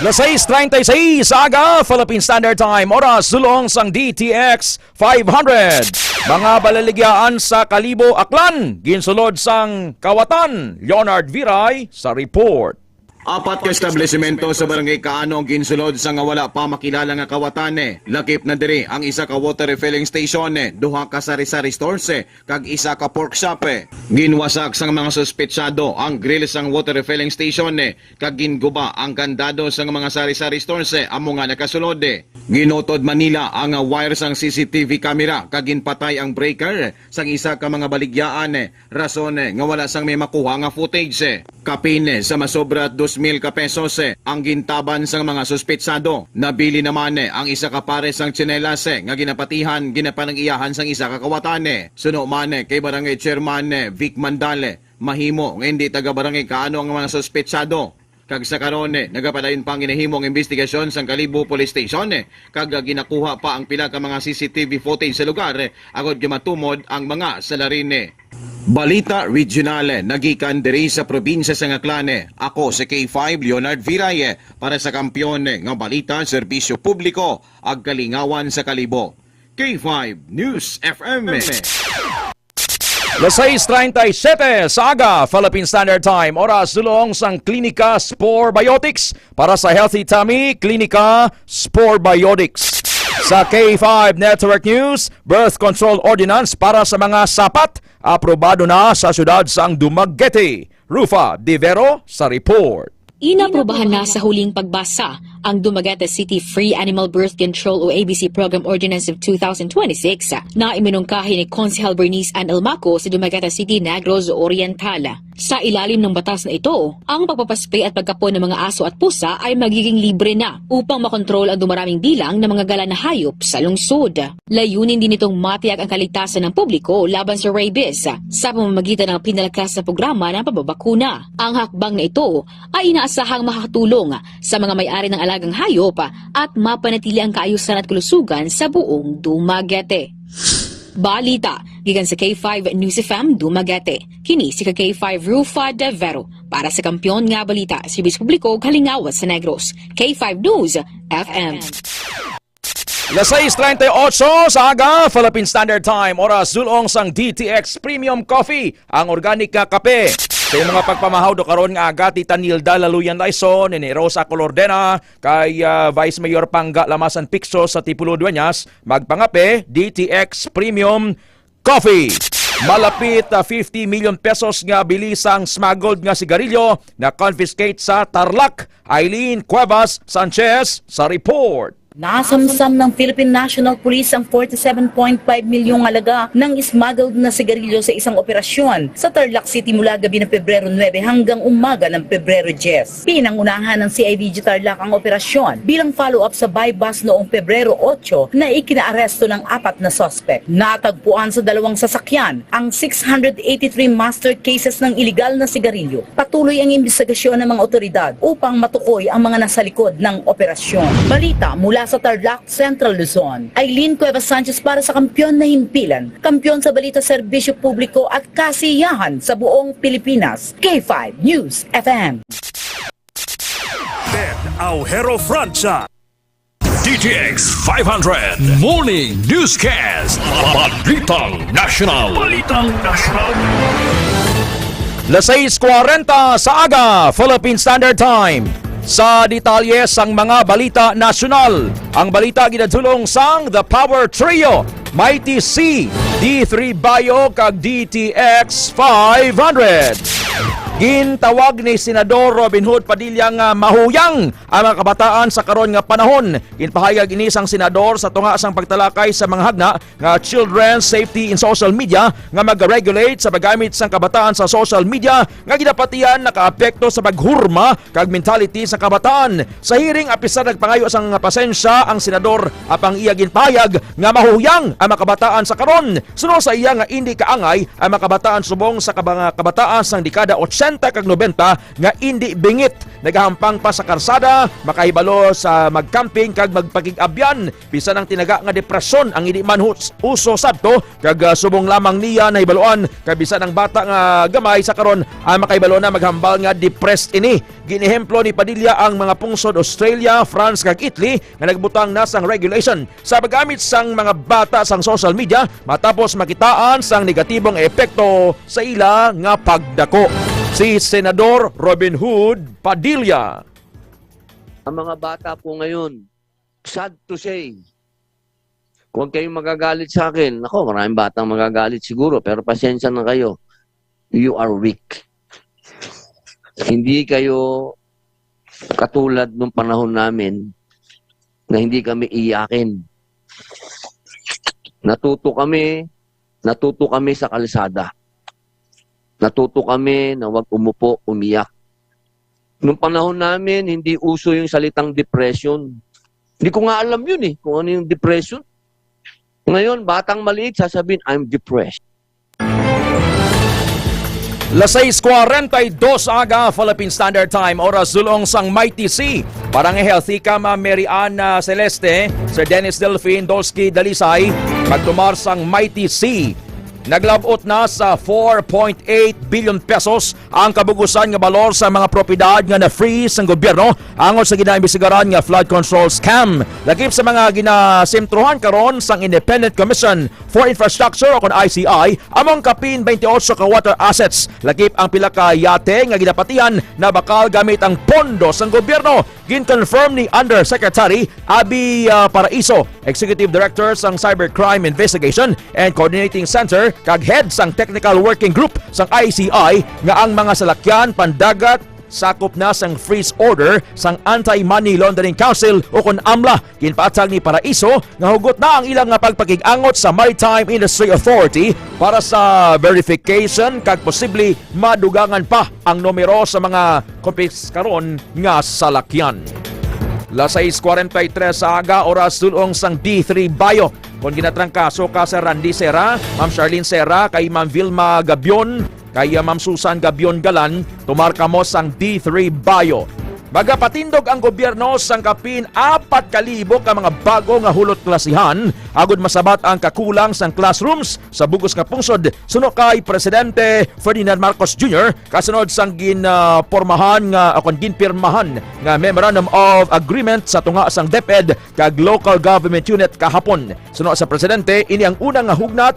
Las sais treinta y seis sa aga, Philippine Standard Time, oras dulong sang D T X five hundred. Mga balaligyaan sa Kalibo, Aklan, ginsulod sang kawatan, Leonard Viray sa report. Apat ka establisemento sa Barangay Kaano ang ginsulod sa nga wala pa makilala nga kawatan, eh. Lakip na diri ang isa ka water refilling station, eh, duha ka sari-sari stores, eh, kag isa ka pork shop, eh. Ginwasak sang mga suspetsado ang grill sang water refilling station, eh, kag ginguba ang kandado sang mga sari-sari stores, eh, amo nga nakasulod, eh. Ginutod man nila ang wire sang C C T V camera kag ginpatay ang breaker sang isa ka mga baligyaan, eh, rason, eh, nga wala sang may makuha nga footage, eh. Kapin, eh, sa masobra dos mil ka pesos, eh, ang gintaban sang mga suspetsado. Nabili naman, eh, ang isa ka pares sang tsinelas, eh, nga ginapatihan, ginapanag-iyahan sang isa ka kawatan, eh. Suno man, eh, kay Barangay Chairman, eh, Vic Mandal, eh, mahimo nga hindi taga Barangay Kaano ang mga suspetsado. Kag sa karon, eh, nagapadayon pa ang ginahimo ang investigasyon sang Kalibo Police Station, eh, kag, ah, ginakuha pa ang pila ka mga C C T V footage sa lugar, eh, agod nga matumod ang mga salarin, eh. Balita regional, eh, nagikan diri sa probinsya sang Aklan, eh. Ako si K five Leonard Viray, eh, para sa Kampiyon, eh, nga Balita, Serbisyo Publiko, ag Kalingawan sa Kalibo. K five News F M. Las sais treinta y siete sa aga, Philippine Standard Time, oras dulong sang Klinika Spore Biotics. Para sa Healthy Tummy, Klinika Spore Biotics. Sa K five Network News, Birth Control Ordinance para sa mga sapat, aprobado na sa siyudad sang Dumaguete. Rufa Divero sa report. Inaprubahan na sa huling pagbasa ang Dumaguete City Free Animal Birth Control o A B C Program Ordinance of two thousand twenty-six na iminungkahi ni Konsehal Bernice Ann Almaco sa Dumaguete City, Negros Oriental. Sa ilalim ng batas na ito, ang pagpapaspray at pagkapon ng mga aso at pusa ay magiging libre na upang makontrol ang dumaraming bilang ng mga gala na hayop sa lungsod. Layunin din itong matiyak ang kaligtasan ng publiko laban sa rabies sa pamamagitan ng pinalakas na programa ng pagbabakuna. Ang hakbang na ito ay inaasahang makakatulong sa mga may-ari ng alagang hayop at mapanatili ang kaayusan at kalusugan sa buong Dumaguete. Balita gikan sa K five News F M Dumaguete. Kini si ka K five Rufa De Vero para sa Kampiyon nga Balita, Serbisyo Publiko, Kalingawan sa Negros. K five News F M. Las sais treinta y ocho sa aga, Philippine Standard Time, oras dulong sang D T X Premium Coffee, ang organic nga kape. Sa mga pagpamahaw do karon nga aga, Tita Nilda Laluyan Laison, ni Rosa Colordena, kay, ah, Vice Mayor Pangga Lamasan Picso sa Tipolo Dueñas, magpangape, D T X Premium Coffee. Malapit, ah, fifty million pesos nga bili sang smuggled nga sigarilyo na confiscate sa Tarlac. Eileen Cuevas Sanchez sa report. Nasamsam ng Philippine National Police ang forty-seven point five milyong halaga ng smuggled na sigarilyo sa isang operasyon sa Tarlac City mula gabi ng Pebrero nuebe hanggang umaga ng Pebrero diyes. Pinangunahan ng C I D G Tarlac ang operasyon bilang follow-up sa buy-bust noong Pebrero otso na ikinaaresto ng apat na suspect. Natagpuan sa dalawang sasakyan ang six hundred eighty-three master cases ng iligal na sigarilyo. Patuloy ang imbestigasyon ng mga otoridad upang matukoy ang mga nasa likod ng operasyon. Balita mula sa Tarlac, Central Luzon. Aileen Cuevas Sanchez para sa Kampiyon na Himpilan, kampiyon sa balita, serbisyo publiko at kasiyahan sa buong Pilipinas. K five News F M. Ted Aujero Francia. D T X five hundred Morning Newscast. Balitang National. Balitang National. Las sais kwarenta sa aga, Philippine Standard Time. Sa detalye sang mga balita nasyonal, ang balita ginadulong sang The Power Trio, Mighty C, D three Bio, kag D T X five hundred. Gintawag ni Senador Robin Hood Padilla nga mahuyang ang mga kabataan sa karon nga panahon. Ginpahayag ini sang senador sa tunga sang pagtalakay sa mga hagna nga Children's Safety in Social Media nga mag-regulate sa paggamit sang kabataan sa social media nga ginapatihan nakaapekto sa paghurma kag mentality sa kabataan. Sa hearing, apisar nagpangayo sang pasensya ang senador, apang iya ginpahayag nga mahuyang ang mga kabataan sa karon. Suno sa iya nga indi kaangay ang mga kabataan subong sa kaba-, kabataan sang dekada ochenta kag nobenta nga indi bingit, nagahampang pa sa karsada, makahibalo sa magcamping kag magpakig-abyan. Bisan ang tinaga nga depresyon ang indi man hus-, uso sadto, kag, ah, subong lamang niya nahibaluan, kag bisan ang bata nga gamay sa karon ang makahibalo na maghambal nga depressed ini. Ginehemplo ni Padilla ang mga pungsod Australia, France, kag Italy nga nagbutang na sang regulation sa paggamit sang mga bata sang social media matapos makitaan sang negatibong epekto sa ila nga pagdako. Si Senador Robin Hood Padilla. Ang mga bata po ngayon, sad to say, kung kayong magagalit sa akin, ako, maraming batang magagalit siguro, pero pasensya na kayo. You are weak. Hindi kayo katulad nung panahon namin na hindi kami iyakin. Natuto kami, natuto kami sa kalsada. Natuto kami na wag umupo, umiyak. Nung panahon namin, hindi uso yung salitang depression. Hindi ko nga alam yun eh, kung ano yung depression. Ngayon, batang maliit, sasabihin, "I'm depressed." Las sais kwarenta y dos aga, Philippine Standard Time, oras dulong sang Mighty C. Para nga healthy ka, Ma'am Mary Ann, ah, Celeste, Sir Dennis Delfin, Dolsky Dalisay, magtumar sang Mighty C. Naglabot na sa four point eight billion pesos ang kabugusan nga balor sa mga propiedad nga na-freeze sang gobyerno angot sa ginaimbestigaran nga flood control scam. Lakip sa mga ginasentrohan karon sang Independent Commission for Infrastructure o kon I C I, among kapin twenty-eight ka water assets. Lakip ang pila ka yate nga ginapatihan na bakal gamit ang pondo sang gobyerno. Gin-confirm ni Undersecretary Abby, ah, Paraiso, Executive Director sang Cybercrime Investigation and Coordinating Center kag Head sang Technical Working Group sang I C I, nga ang mga salakyan pandagat sakop na sang freeze order sang Anti-Money Laundering Council o kon amla. Ginpaathag ni Paraiso nga hugot na ang ilang nga pagpakig-angot sa Maritime Industry Authority para sa verification kag posible madugangan pa ang numero sa mga kumpiskaron nga salakyan. Las sais kwarenta y tres sa aga, oras dulong sang D three Bio. Kon ginatrangkaso ka, Sir Randy Serra, Ma'am Charlene Serra, kay Ma'am Vilma Gabion, kay, ah, Ma'am Susan Gabion Galan, tumar kamo sang D three Bio. Magapatindog ang gobyerno sang kapin apat ka libo ka mga bago nga hulot klasihan agud masabat ang kakulang sang classrooms sa bug-os nga pungsod, suno kay Presidente Ferdinand Marcos Junior, kasunod sang gin, ah, pormahan nga, o kon ginpirmahan nga Memorandum of Agreement sa tunga sang DepEd kag Local Government Unit kahapon. Suno sa Presidente, ini ang una nga hugnat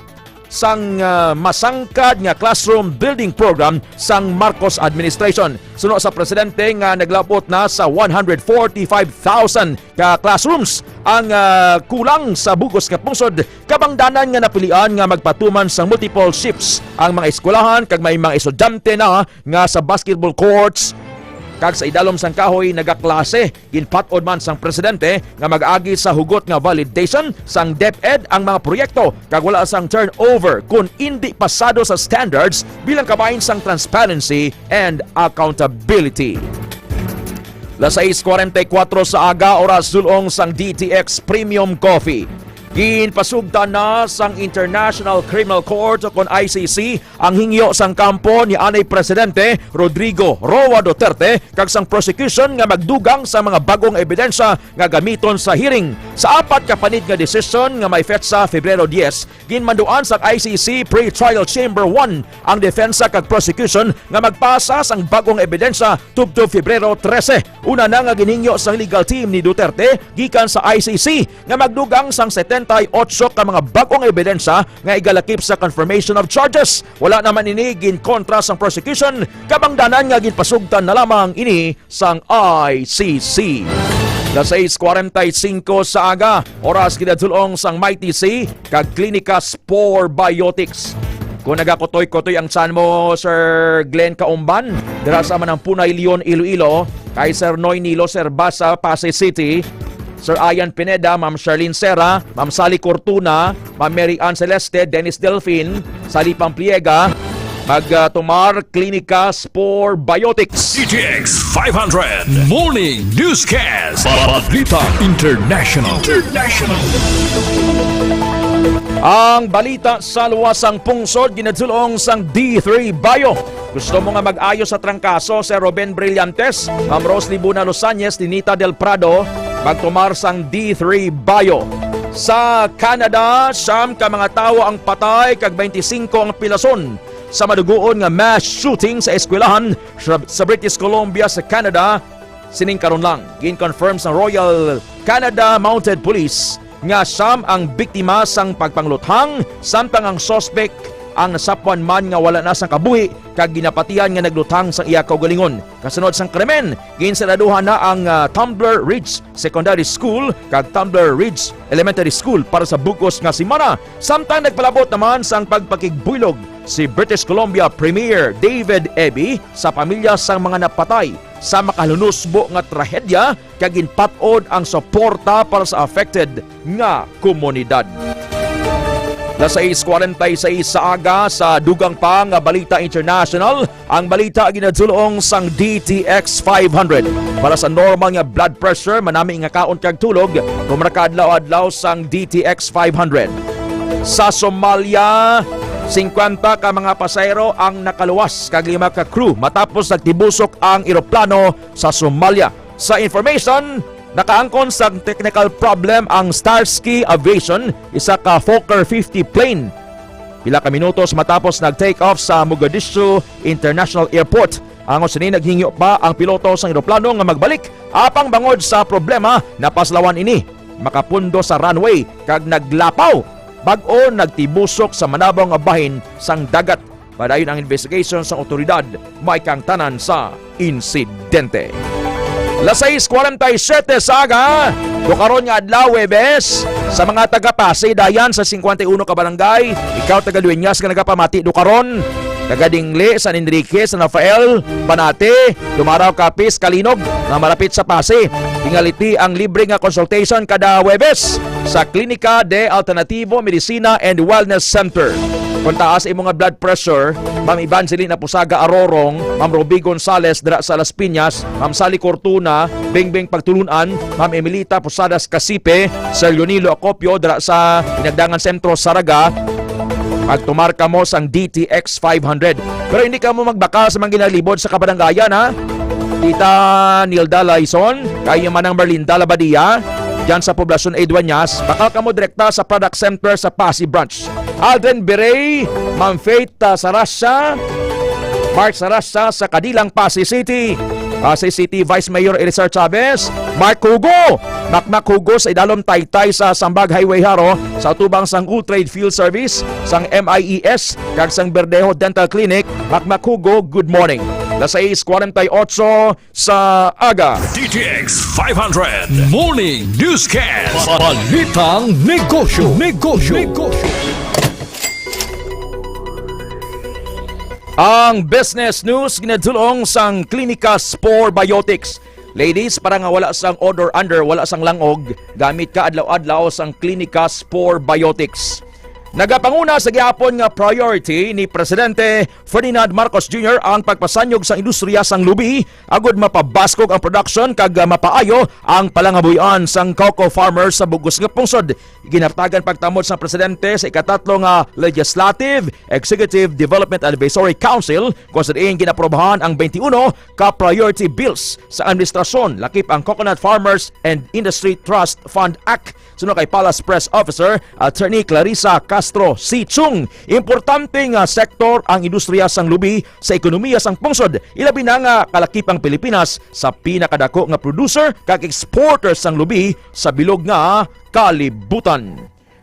sang, ah, masangkad nga classroom building program sang Marcos administration. Suno sa Presidente nga naglabot na sa one hundred forty-five thousand ka classrooms ang, ah, kulang sa bug-os nga pungsod, kabangdanan nga napilian nga magpatuman sang multiple shifts ang mga eskwelahan kag may mga estudyante na nga sa basketball courts, kag sa idalom sang kahoy nagaklase. Ginpat-od man sang presidente nga mag-agi sa hugot nga validation sang DepEd ang mga proyekto kag wala sang turnover kon indi pasado sa standards bilang kabahin sang transparency and accountability. Las sais cuarenta y cuatro sa aga, oras dul-ong sang D T X Premium Coffee. Ginpasugtan na sang International Criminal Court o kon I C C ang hingyo sang kampo ni anay Presidente Rodrigo Roa Duterte kag sang prosecution nga magdugang sa mga bag-ong ebidensya nga gamiton sa hearing. Sa apat ka panid nga desisyon nga may petsa Febrero dies, ginmanduan sang I C C Pre-Trial Chamber one ang defensa kag prosecution nga magpasa sang bag-ong ebidensya tubtob Febrero trese. Una na nga ginhingyo sang legal team ni Duterte gikan sa I C C nga magdugang sang setenta y ocho ka mga bag-ong ebidensya nga igalakip sa confirmation of charges. Wala naman ini ginkontra sang prosecution, kabangdanan nga ginpasugtan na lamang ini sang I C C. Las sais cuarenta y cinco sa aga, oras ginadul-ong sang Mighty C kag Klinika Spore Biotics. Kung nagakutoy-kutoy ang tiyan mo, Sir Glenn Kaumban, dira sa Manampunay, Leon, Iloilo, kay Sir Noy Nilo Serbasa, Pasay City, Sir Ian Pineda, Ma'am Charlene Serra, Ma'am Sally Cortuna, Ma'am Mary Ann Celeste, Dennis Delfin, Sally Pampliega, mag, ah, tumar Klinika Spore Biotics. D T X five hundred Morning Newscast. Balita International. International. Ang balita sa luwas sang pungsod ginadul-ong sang D three Bio. Gusto mo nga mag-ayo sa trangkaso? Si Ruben Brillantes, Ma'am Rose Libuna Losañez, Ninita Del Prado, magtumar sang D three Bio. Sa Canada, siyam ka mga tawo ang patay kag twenty-five ang pilason sa madugoon nga mass shooting sa eskwelahan sa, sa British Columbia sa Canada. Sining karon lang, gin-confirm sang Royal Canada Mounted Police nga siyam ang biktima sang pagpangluthang, samtang ang suspek ang nasapwan man nga wala na sang kabuhi kag ginapatihan nga nagluthang sang iya kaugalingon. Kasunod sang krimen, ginsaraduhan na ang, ah, Tumbler Ridge Secondary School kag Tumbler Ridge Elementary School para sa bug-os nga semana. Samtang nagpalabot naman sang pagpakigbuylog si British Columbia Premier David Eby sa pamilya sang mga napatay sa makalunusbo nga trahedya kag ginpat-od ang suporta para sa affected nga komunidad. Las sais cuarenta y seis sa aga, sa dugang pa nga balita international, ang balita ginadul-ong sang D T X five hundred. Para sa normal nga blood pressure, manami nga kaon kag tulog, kung makaadlaw-adlaw sang D T X five hundred. Sa Somalia, singkwenta ka mga pasahero ang nakaluwas kag lima ka crew matapos nagtibusok ang eroplano sa Somalia. Sa information, nakaangkon sang technical problem ang Starsky Aviation, isa ka Fokker fifty plane, pila ka minutos matapos nag-take off sa Mogadishu International Airport. Angot sini, naghingyo pa ang piloto sang eroplano nga magbalik, apang bangod sa problema, napaslawan ini. Makapundo sa runway kag naglapaw, bag-o nagtibusok sa manabaw nga bahin sang dagat. Padayon ang investigation sang awtoridad maikang tanan sa insidente. Las sais cuarenta y siete sa aga, dukaron nga adlaw, Huwebes, sa mga taga Pasay, dayan sa singkwenta y uno ka barangay, ikaw taga Dueñas nga nagapamati dukaron, taga Dingle, San Enrique, San Rafael, Banate, Dumaraw, Capiz, Calinog, nga malapit sa Pasay. Tingaliti ang libre nga consultation kada Huwebes sa Klinika de Alternativo Medicina and Wellness Center. Kung taas imo nga blood pressure, Ma'am Evangeline Apusaga Arorong, Ma'am Ruby Gonzales dira sa Las Piñas, Ma'am Sally Cortuna, Bingbing Pagtulunan, Ma'am Emilita Posadas Casipe, Sir Leonilo Acopio dira sa Inagdangan Sentro, Saraga, magtumar kamo sang D T X five hundred. Pero hindi kamo magbakal sa mga ginalibot sa kabaranggayan, ha? Tita Nilda Laison, kay Manang Merlinda Labadia, dyan sa Poblacion A Dueñas, bakal kamo direkta sa Product Center sa Pasay Branch. Aldrin Berey, Ma'am Faith, ah, Sarasya, Mark Sarasya sa Kadilang, Pasay City. Pasay City Vice Mayor Elisar Chavez, Mark Hugo, Makmak Hugo sa Idalom Taytay sa Sambag Highway Jaro, sa atubang sang Gold Trade Field Service, sang M I E S, kag sang Verdejo Dental Clinic. Makmak Hugo, good morning. Las sais cuarenta y ocho sa aga. D T X five hundred Morning Newscast. Balitang negosyo. Negosyo. Negosyo. Ang business news ginadulong sang Klinika Spore Biotics. Ladies, para nga wala sang odor under, wala sang langog, gamit ka adlaw-adlaw sang Klinika Spore Biotics. Nagapanguna sa gihapon nga priority ni Presidente Ferdinand Marcos Junior ang pagpasanyog sang industriya sang lubi agud mapabaskog ang production kag, ah, mapaayo ang palangabuhian sang cocoa farmers sa bug-os nga pungsod. Ginhatagan pagtamod sang presidente sa ikatatlo nga Legislative Executive Development Advisory Council, kung sa diin ginaprobahan ang twenty-one ka priority bills sa administrasyon, lakip ang Coconut Farmers and Industry Trust Fund Act. Suno kay Palace Press Officer Attorney Clarissa Castro C. Chung, importante nga sektor ang industriya sang lubi sa ekonomiya sang pungsod, ilabi na nga kalakip ang Pilipinas sa pinakadako nga producer kag exporter sang lubi sa bilog nga kalibutan.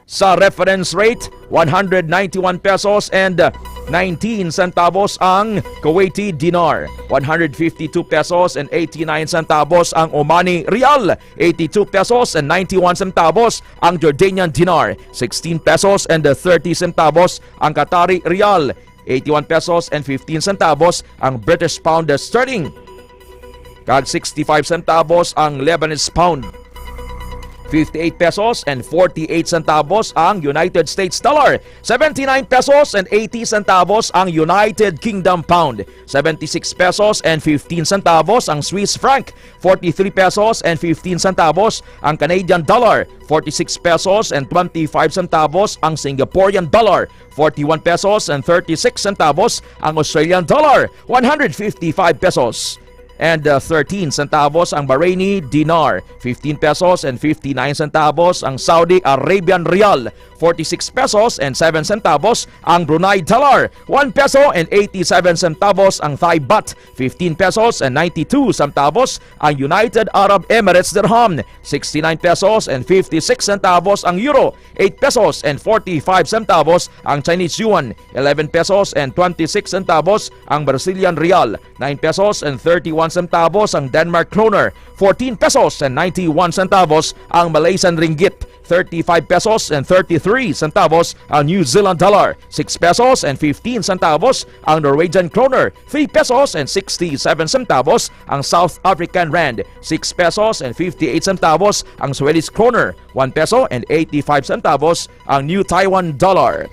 Sa reference rate, one hundred ninety-one pesos and nineteen centavos ang Kuwaiti dinar, one hundred fifty-two pesos and eighty-nine centavos ang Omani rial, eighty-two pesos and ninety-one centavos ang Jordanian dinar, sixteen pesos and thirty centavos ang Qatari rial, eighty-one pesos and fifteen centavos ang British pound sterling, kag sixty-five centavos ang Lebanese pound. Fifty-eight pesos and forty-eight centavos ang United States dollar. Seventy-nine pesos and eighty centavos ang United Kingdom pound. Seventy-six pesos and fifteen centavos ang Swiss franc. Forty-three pesos and fifteen centavos ang Canadian dollar. Forty-six pesos and twenty-five centavos ang Singaporean dollar. Forty-one pesos and thirty-six centavos ang Australian dollar. One hundred fifty-five pesos and, uh, thirteen centavos ang Bahraini dinar, fifteen pesos and fifty-nine centavos ang Saudi Arabian rial, forty-six pesos and seven centavos ang Brunei dinar, one peso and eighty-seven centavos ang Thai baht, fifteen pesos and ninety-two centavos ang United Arab Emirates dirham, sixty-nine pesos and fifty-six centavos ang euro, eight pesos and forty-five centavos ang Chinese yuan, eleven pesos and twenty-six centavos ang Brazilian real, nine pesos and thirty-one centavos ang Denmark kroner, fourteen pesos and ninety-one centavos ang Malaysian ringgit, thirty-five pesos and thirty-three centavos ang New Zealand dollar, six pesos and fifteen centavos ang Norwegian kroner, three pesos and sixty-seven centavos ang South African rand, six pesos and fifty-eight centavos ang Swedish kroner, one peso and eighty-five centavos ang New Taiwan dollar.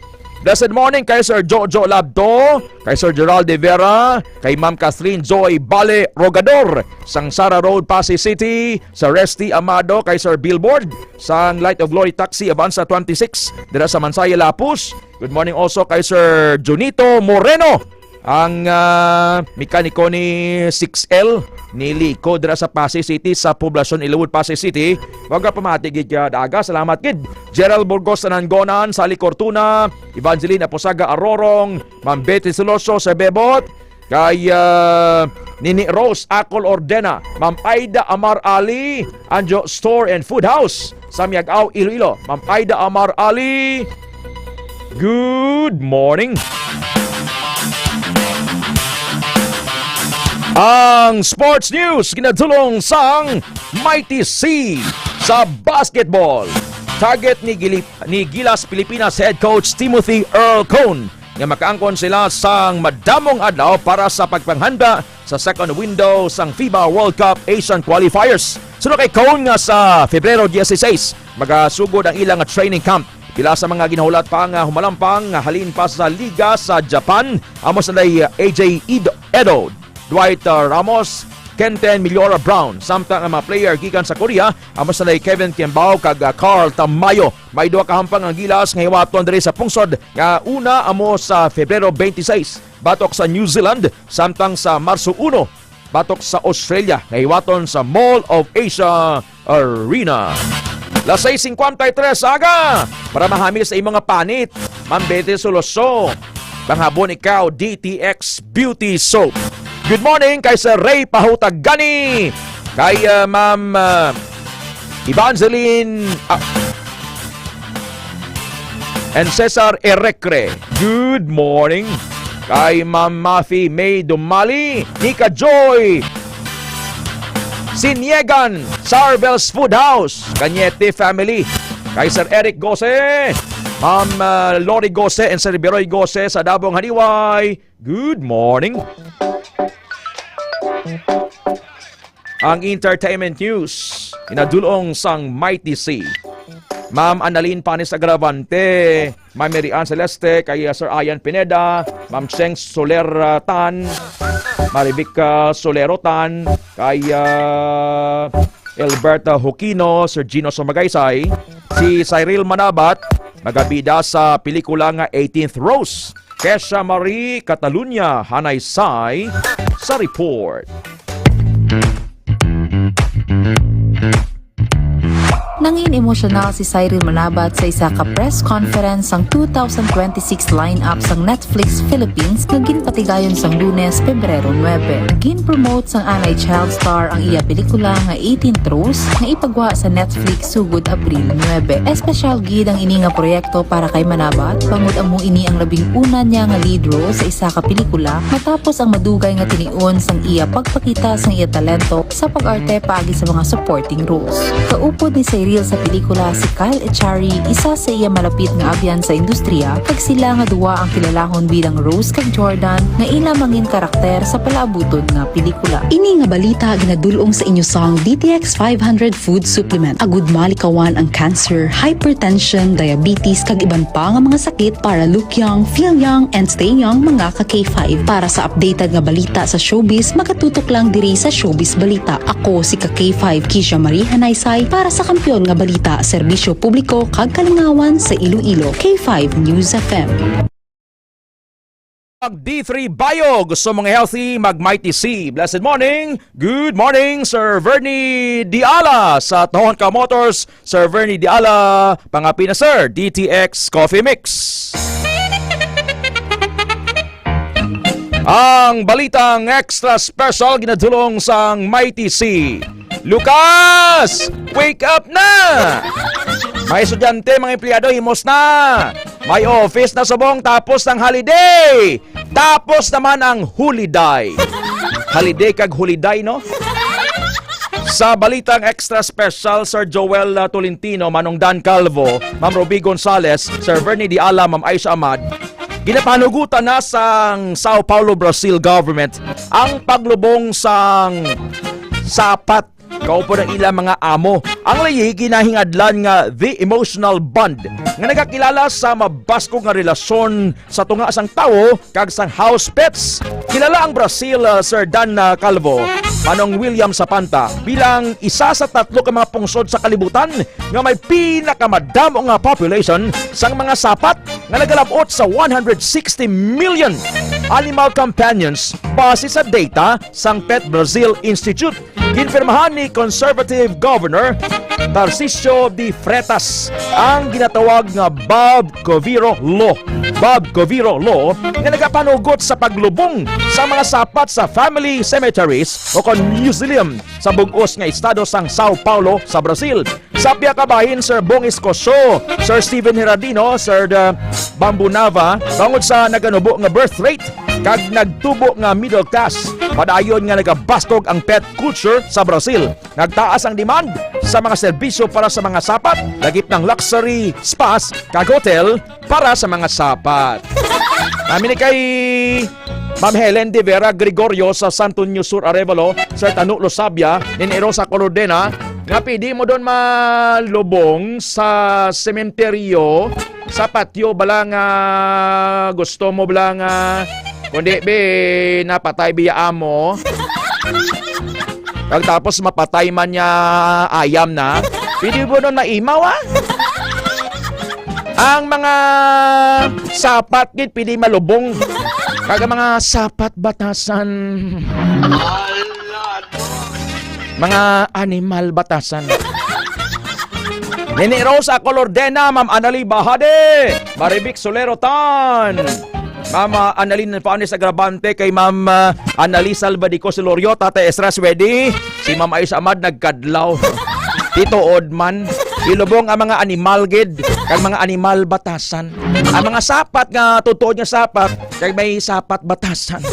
Blessed morning kay Sir Jojo Labto, kay Sir Gerald de Vera, kay Ma'am Kathleen Joy Bale Rogador, sang Sara Road, Passi City, sa Resty Amado, kay Sir Billboard, sang Light of Glory Taxi, Avanza twenty-six, dira sa Mansaya, Lapus. Good morning also kay Sir Junito Moreno, ang, ah, mekaniko ni six L, ni Lico, dira sa Passi City, sa Poblacion Ilawod, Passi City. Wag ka pamati gid ka daga. Salamat gid. Gerald Burgos Nanangonan, Sally Cortuna, Evangeline Aposaga Arorong, Ma'am Betty Celoso sa Bebot, kay, ah, Nini Rose Acol Ordena, Ma'am Aida Amar Ali, Anjo Store and Food House sa Miag-ao, Iloilo. Ma'am Aida Amar Ali, good morning. Ang sports news ginadulong sang Mighty C sa basketball. Target ni Gilip-, ni Gilas Pilipinas head coach Timothy Earl Cone nga makaangkon sila sang madamong adlaw para sa pagpanghanda sa second window sang FIBA World Cup Asian Qualifiers. Suno kay Cone nga sa Febrero dieciséis, magasugod ang ilang training camp. Pila sa mga ginahulat pa nga humalampang nga halin pa sa liga sa Japan, amo sanday A J Ido-, Edo, Dwight, uh, Ramos, Kenten Millora Brown, samtang ang mga player gikan sa Korea, amo sanday Kevin Kimbao kag, uh, Carl Tamayo. May duha ka hampang ang Gilas nga hiwaton diri sa pungsod nga una amo sa Febrero twenty-six batok sa New Zealand, samtang sa Marso uno batok sa Australia nga hiwaton sa Mall of Asia Arena. Las sais cincuenta y tres aga, para mahamis sa imo nga panit, Ma'am Betty Soloso. Panghabon ikaw, D T X Beauty Soap. Good morning kay Sir Ray Pahutagani, kay, ah, Ma'am, ah, Evangeline, ah, and Cesar Erecre. Good morning. Kay Ma'am Mafi May Dumali, Nika Joy Siniegan, Sarvel's Food House, Cañete family. Kay Sir Eric Gose, Ma'am, ah, Lori Gose, and Sir Beroy Gose sa Dabong Haniway. Good morning. Ang entertainment news, inadulong sang Mighty C. Ma'am Annalyn Panis Agravante, Ma'am Mary Ann Celeste, kay, uh, Sir Ian Pineda, Ma'am Cheng Soler, uh, Tan, Marivic, uh, Solero Tan, kay, uh, Alberta Hukino, Sir Gino Sumagaysay, si Cyril Manabat, magabida sa pelikula nga Eighteenth Rose. Kesha Marie Catalunya Hanaysay sa report. Nangin emosyonal si Cyril Manabat sa isa ka press conference sang two thousand twenty-six lineup sang Netflix Philippines nga ginpatigayon sang Lunes, Pebrero nuebe. Gin-promote sang Anay Child Star ang iya pelikula nga Eighteenth Rose nga ipagwa sa Netflix sugod Abril nuebe. Espesyal gid ang ini nga proyekto para kay Manabat, bangod amo ini ang labing una niya nga lead role sa isa ka pelikula matapos ang madugay nga tinion sang iya pagpakita sang iya talento sa pag-arte paagi sa mga supporting roles. Kaupod ni Cyril sa pelikula si Kyle Echari, isa sa iya malapit nga abyan sa industriya, kag sila nga duwa ang kilalahon bilang Rose kag Jordan nga ila mangin karakter sa palaabuton nga pelikula. Ini nga balita ginadul-ong sa inyo sang D T X five hundred Food Supplement. Agud malikawan ang cancer, hypertension, diabetes, kag iban pa nga mga sakit, para look young, feel young, and stay young, mga ka K five. Para sa updated nga balita sa showbiz, makatutok lang diri sa Showbiz Balita. Ako si ka K five Kisha Marie Hanaysay para sa Kampiyon nga Balita, Serbisyo Publiko, kag Kalingawan sa Iloilo, K five News F M. Mag D three Bio, gusto mong healthy, mag Mighty C. Blessed morning. Good morning, Sir Vernie Diala sa Tohonka Motors. Sir Vernie Diala, pangapi na, sir. D T X Coffee Mix. Ang balitang extra special ginadulong sang Mighty C. Lucas, wake up na! May estudyante, mga empleyado, himos na. May office na subong tapos ng holiday. Tapos naman ang holiday. Holiday kag holiday, no? Sa balitang extra special, Sir Joel, uh, Tolentino, Manong Dan Calvo, Ma'am Ruby Gonzales, Sir Vernie Diala, Ma'am Aisha Ahmad, ginapanugutan na sang Sao Paulo, Brazil government ang paglubong sang sapat kaupod ang ilang mga amo. Ang layi ginahingadlan nga the emotional bond nga nagakilala sa mabaskog nga relasyon sa tunga sang tawo kag sang house pets. Kilala ang Brazil, uh, Sir Dan, uh, Calvo, Manong William Sapanta, bilang isa sa tatlo ka mga pungsod sa kalibutan nga may pinakamadamo nga population sang mga sapat nga nagalab-ot sa one hundred sixty million animal companions, base sa data sang Pet Brazil Institute. Ginpirmahan ni Conservative Governor Tarcisio de Freitas ang ginatawag nga Bob Coviro Law. Bob Coviro Law nga nagapanugot sa paglubong sa mga sapat sa family cemeteries o kon mausoleum sa bug-os nga estado sang Sao Paulo sa Brazil. Sa pihak bahin, Sir Bong Iscoso, Sir Steven Herardino, Sir, uh, Bambunava, bangod sa naganubo nga birth rate kag nagtubo nga middle class, padayon nga nagabaskog ang pet culture sa Brazil. Nagtaas ang demand sa mga serbisyo para sa mga sapat, lakip na ang luxury spas kag hotel para sa mga sapat. Kami ni kay Ma'am Helen de Vera Gregorio sa Santo Niño Sur, Arevalo, Sir Tanu Losabia, Nini Rosa Colordena, nga pwede mo doon malubong sa sementeryo, sa patio bala nga gusto mo bala nga, kundi be, napatay biya amo. Pagtapos mapatay man niya ayam na, pwede mo doon maimaw, ah? Ang mga sapat gid pwede malubong. Kag ang mga sapat batasan. Mga animal batasan. Nini Rose Acolordena, Ma'am Annalie Bahade, Marivic Solero Tan, Ma'am, ah, Annalyn Fanes Agravante, kay Ma'am, ah, Annalise Salvadico Celorio, Tatay Esra Swedi, si Ma'am Aisha Ahmad nagkadlaw. Tituod man, ilubong ang mga animal gid, kag mga animal batasan. Ang mga sapat nga tutuod nga sapat, kag may sapat batasan.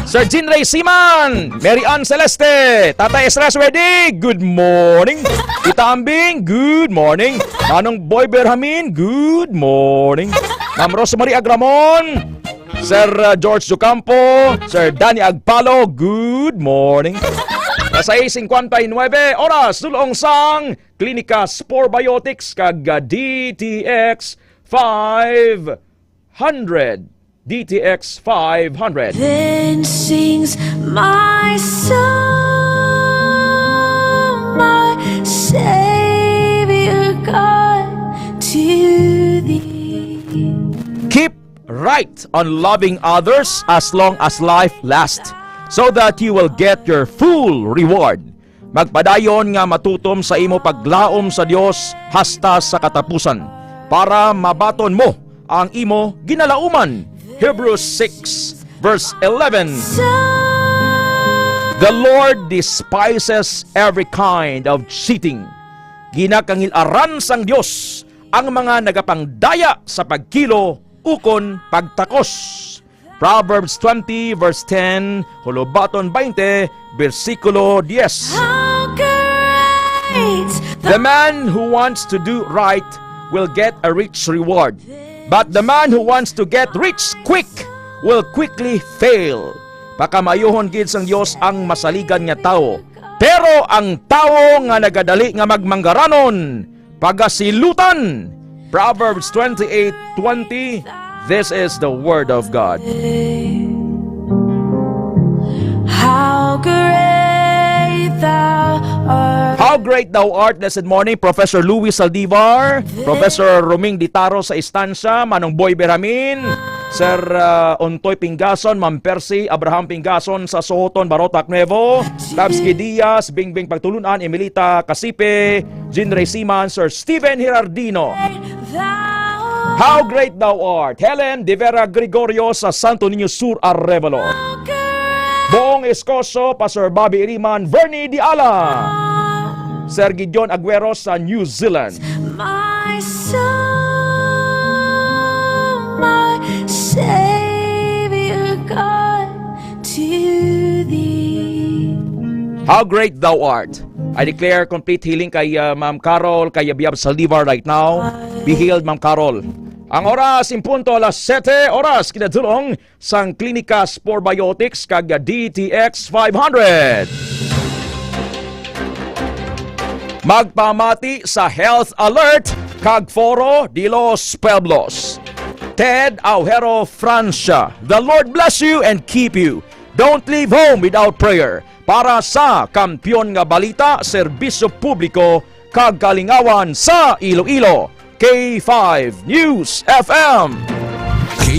Sir Jean Ray Siman, Mary Ann Celeste, Tata Ezra Swede, good morning. Tita Ambing, good morning. Manong Boy Berhamin, good morning. Ma'am Rosemary Agramon, Sir, uh, George Ducampo, Sir Danny Agpalo, good morning. Alas sais singkwenta y nuebe, oras, dul-ong sang Klinika Spore Biotics kag, uh, D T X five hundred. D T X five hundred. Then sings my soul, my Savior God, to thee. Keep right on loving others as long as life lasts, so that you will get your full reward. Magpadayon nga matutom sa imo paglaom sa Dios hasta sa katapusan, para mabaton mo ang imo ginalauman. Hebrews six, verse eleven. The Lord despises every kind of cheating. Ginakangil-aran sang Dios ang mga nagapangdaya sa pagkilo ukon pagtakos. Proverbs twenty, verse ten, Hulubaton twenty, bersikulo diyes. How great The man who wants to do right will get a rich reward, but the man who wants to get rich quick will quickly fail. Pakamaayuhon gid sang Dios ang masaligan nga tawo, pero ang tawo nga nagadali nga magmanggaranon, pagasilutan. Proverbs twenty-eight twenty. This is the word of God. How great thou art. How great thou art. Blessed morning, Professor Louis Saldivar, Professor Roming Ditaro sa Estancia, Manong Boy Beramin, Sir, uh, Ontoy Pingason, Ma'am Percy, Abraham Pingason sa Sohoton, Barotac Nuevo, Tabski Diaz, Bingbing Pagtulunan, Emilita Casipe, Jean Ray Siman, Sir Steven Hirardino. How great thou art. Helen de Vera Gregorio sa Santo Niño Sur, Arevalo. Boong Escoso, Pastor Bobby Iriman, Vernie Diala. Sir Gideon Aguero sa New Zealand. My soul, my Savior God, to thee. How great thou art. I declare complete healing kay, uh, Ma'am Carol, kay Yabiyab Saldivar right now. Be healed, Ma'am Carol. Ang oras, in punto alas sete, oras, kinadulong sang Klinika Spore Biotics kag D T X five hundred. Magpamati sa Health Alert kag Foro de los Pueblos. Ted Aujero Francia, the Lord bless you and keep you. Don't leave home without prayer. Para sa Kampiyon nga Balita, Serbisyo Publiko, kag Kalingawan sa Iloilo, K five News F M.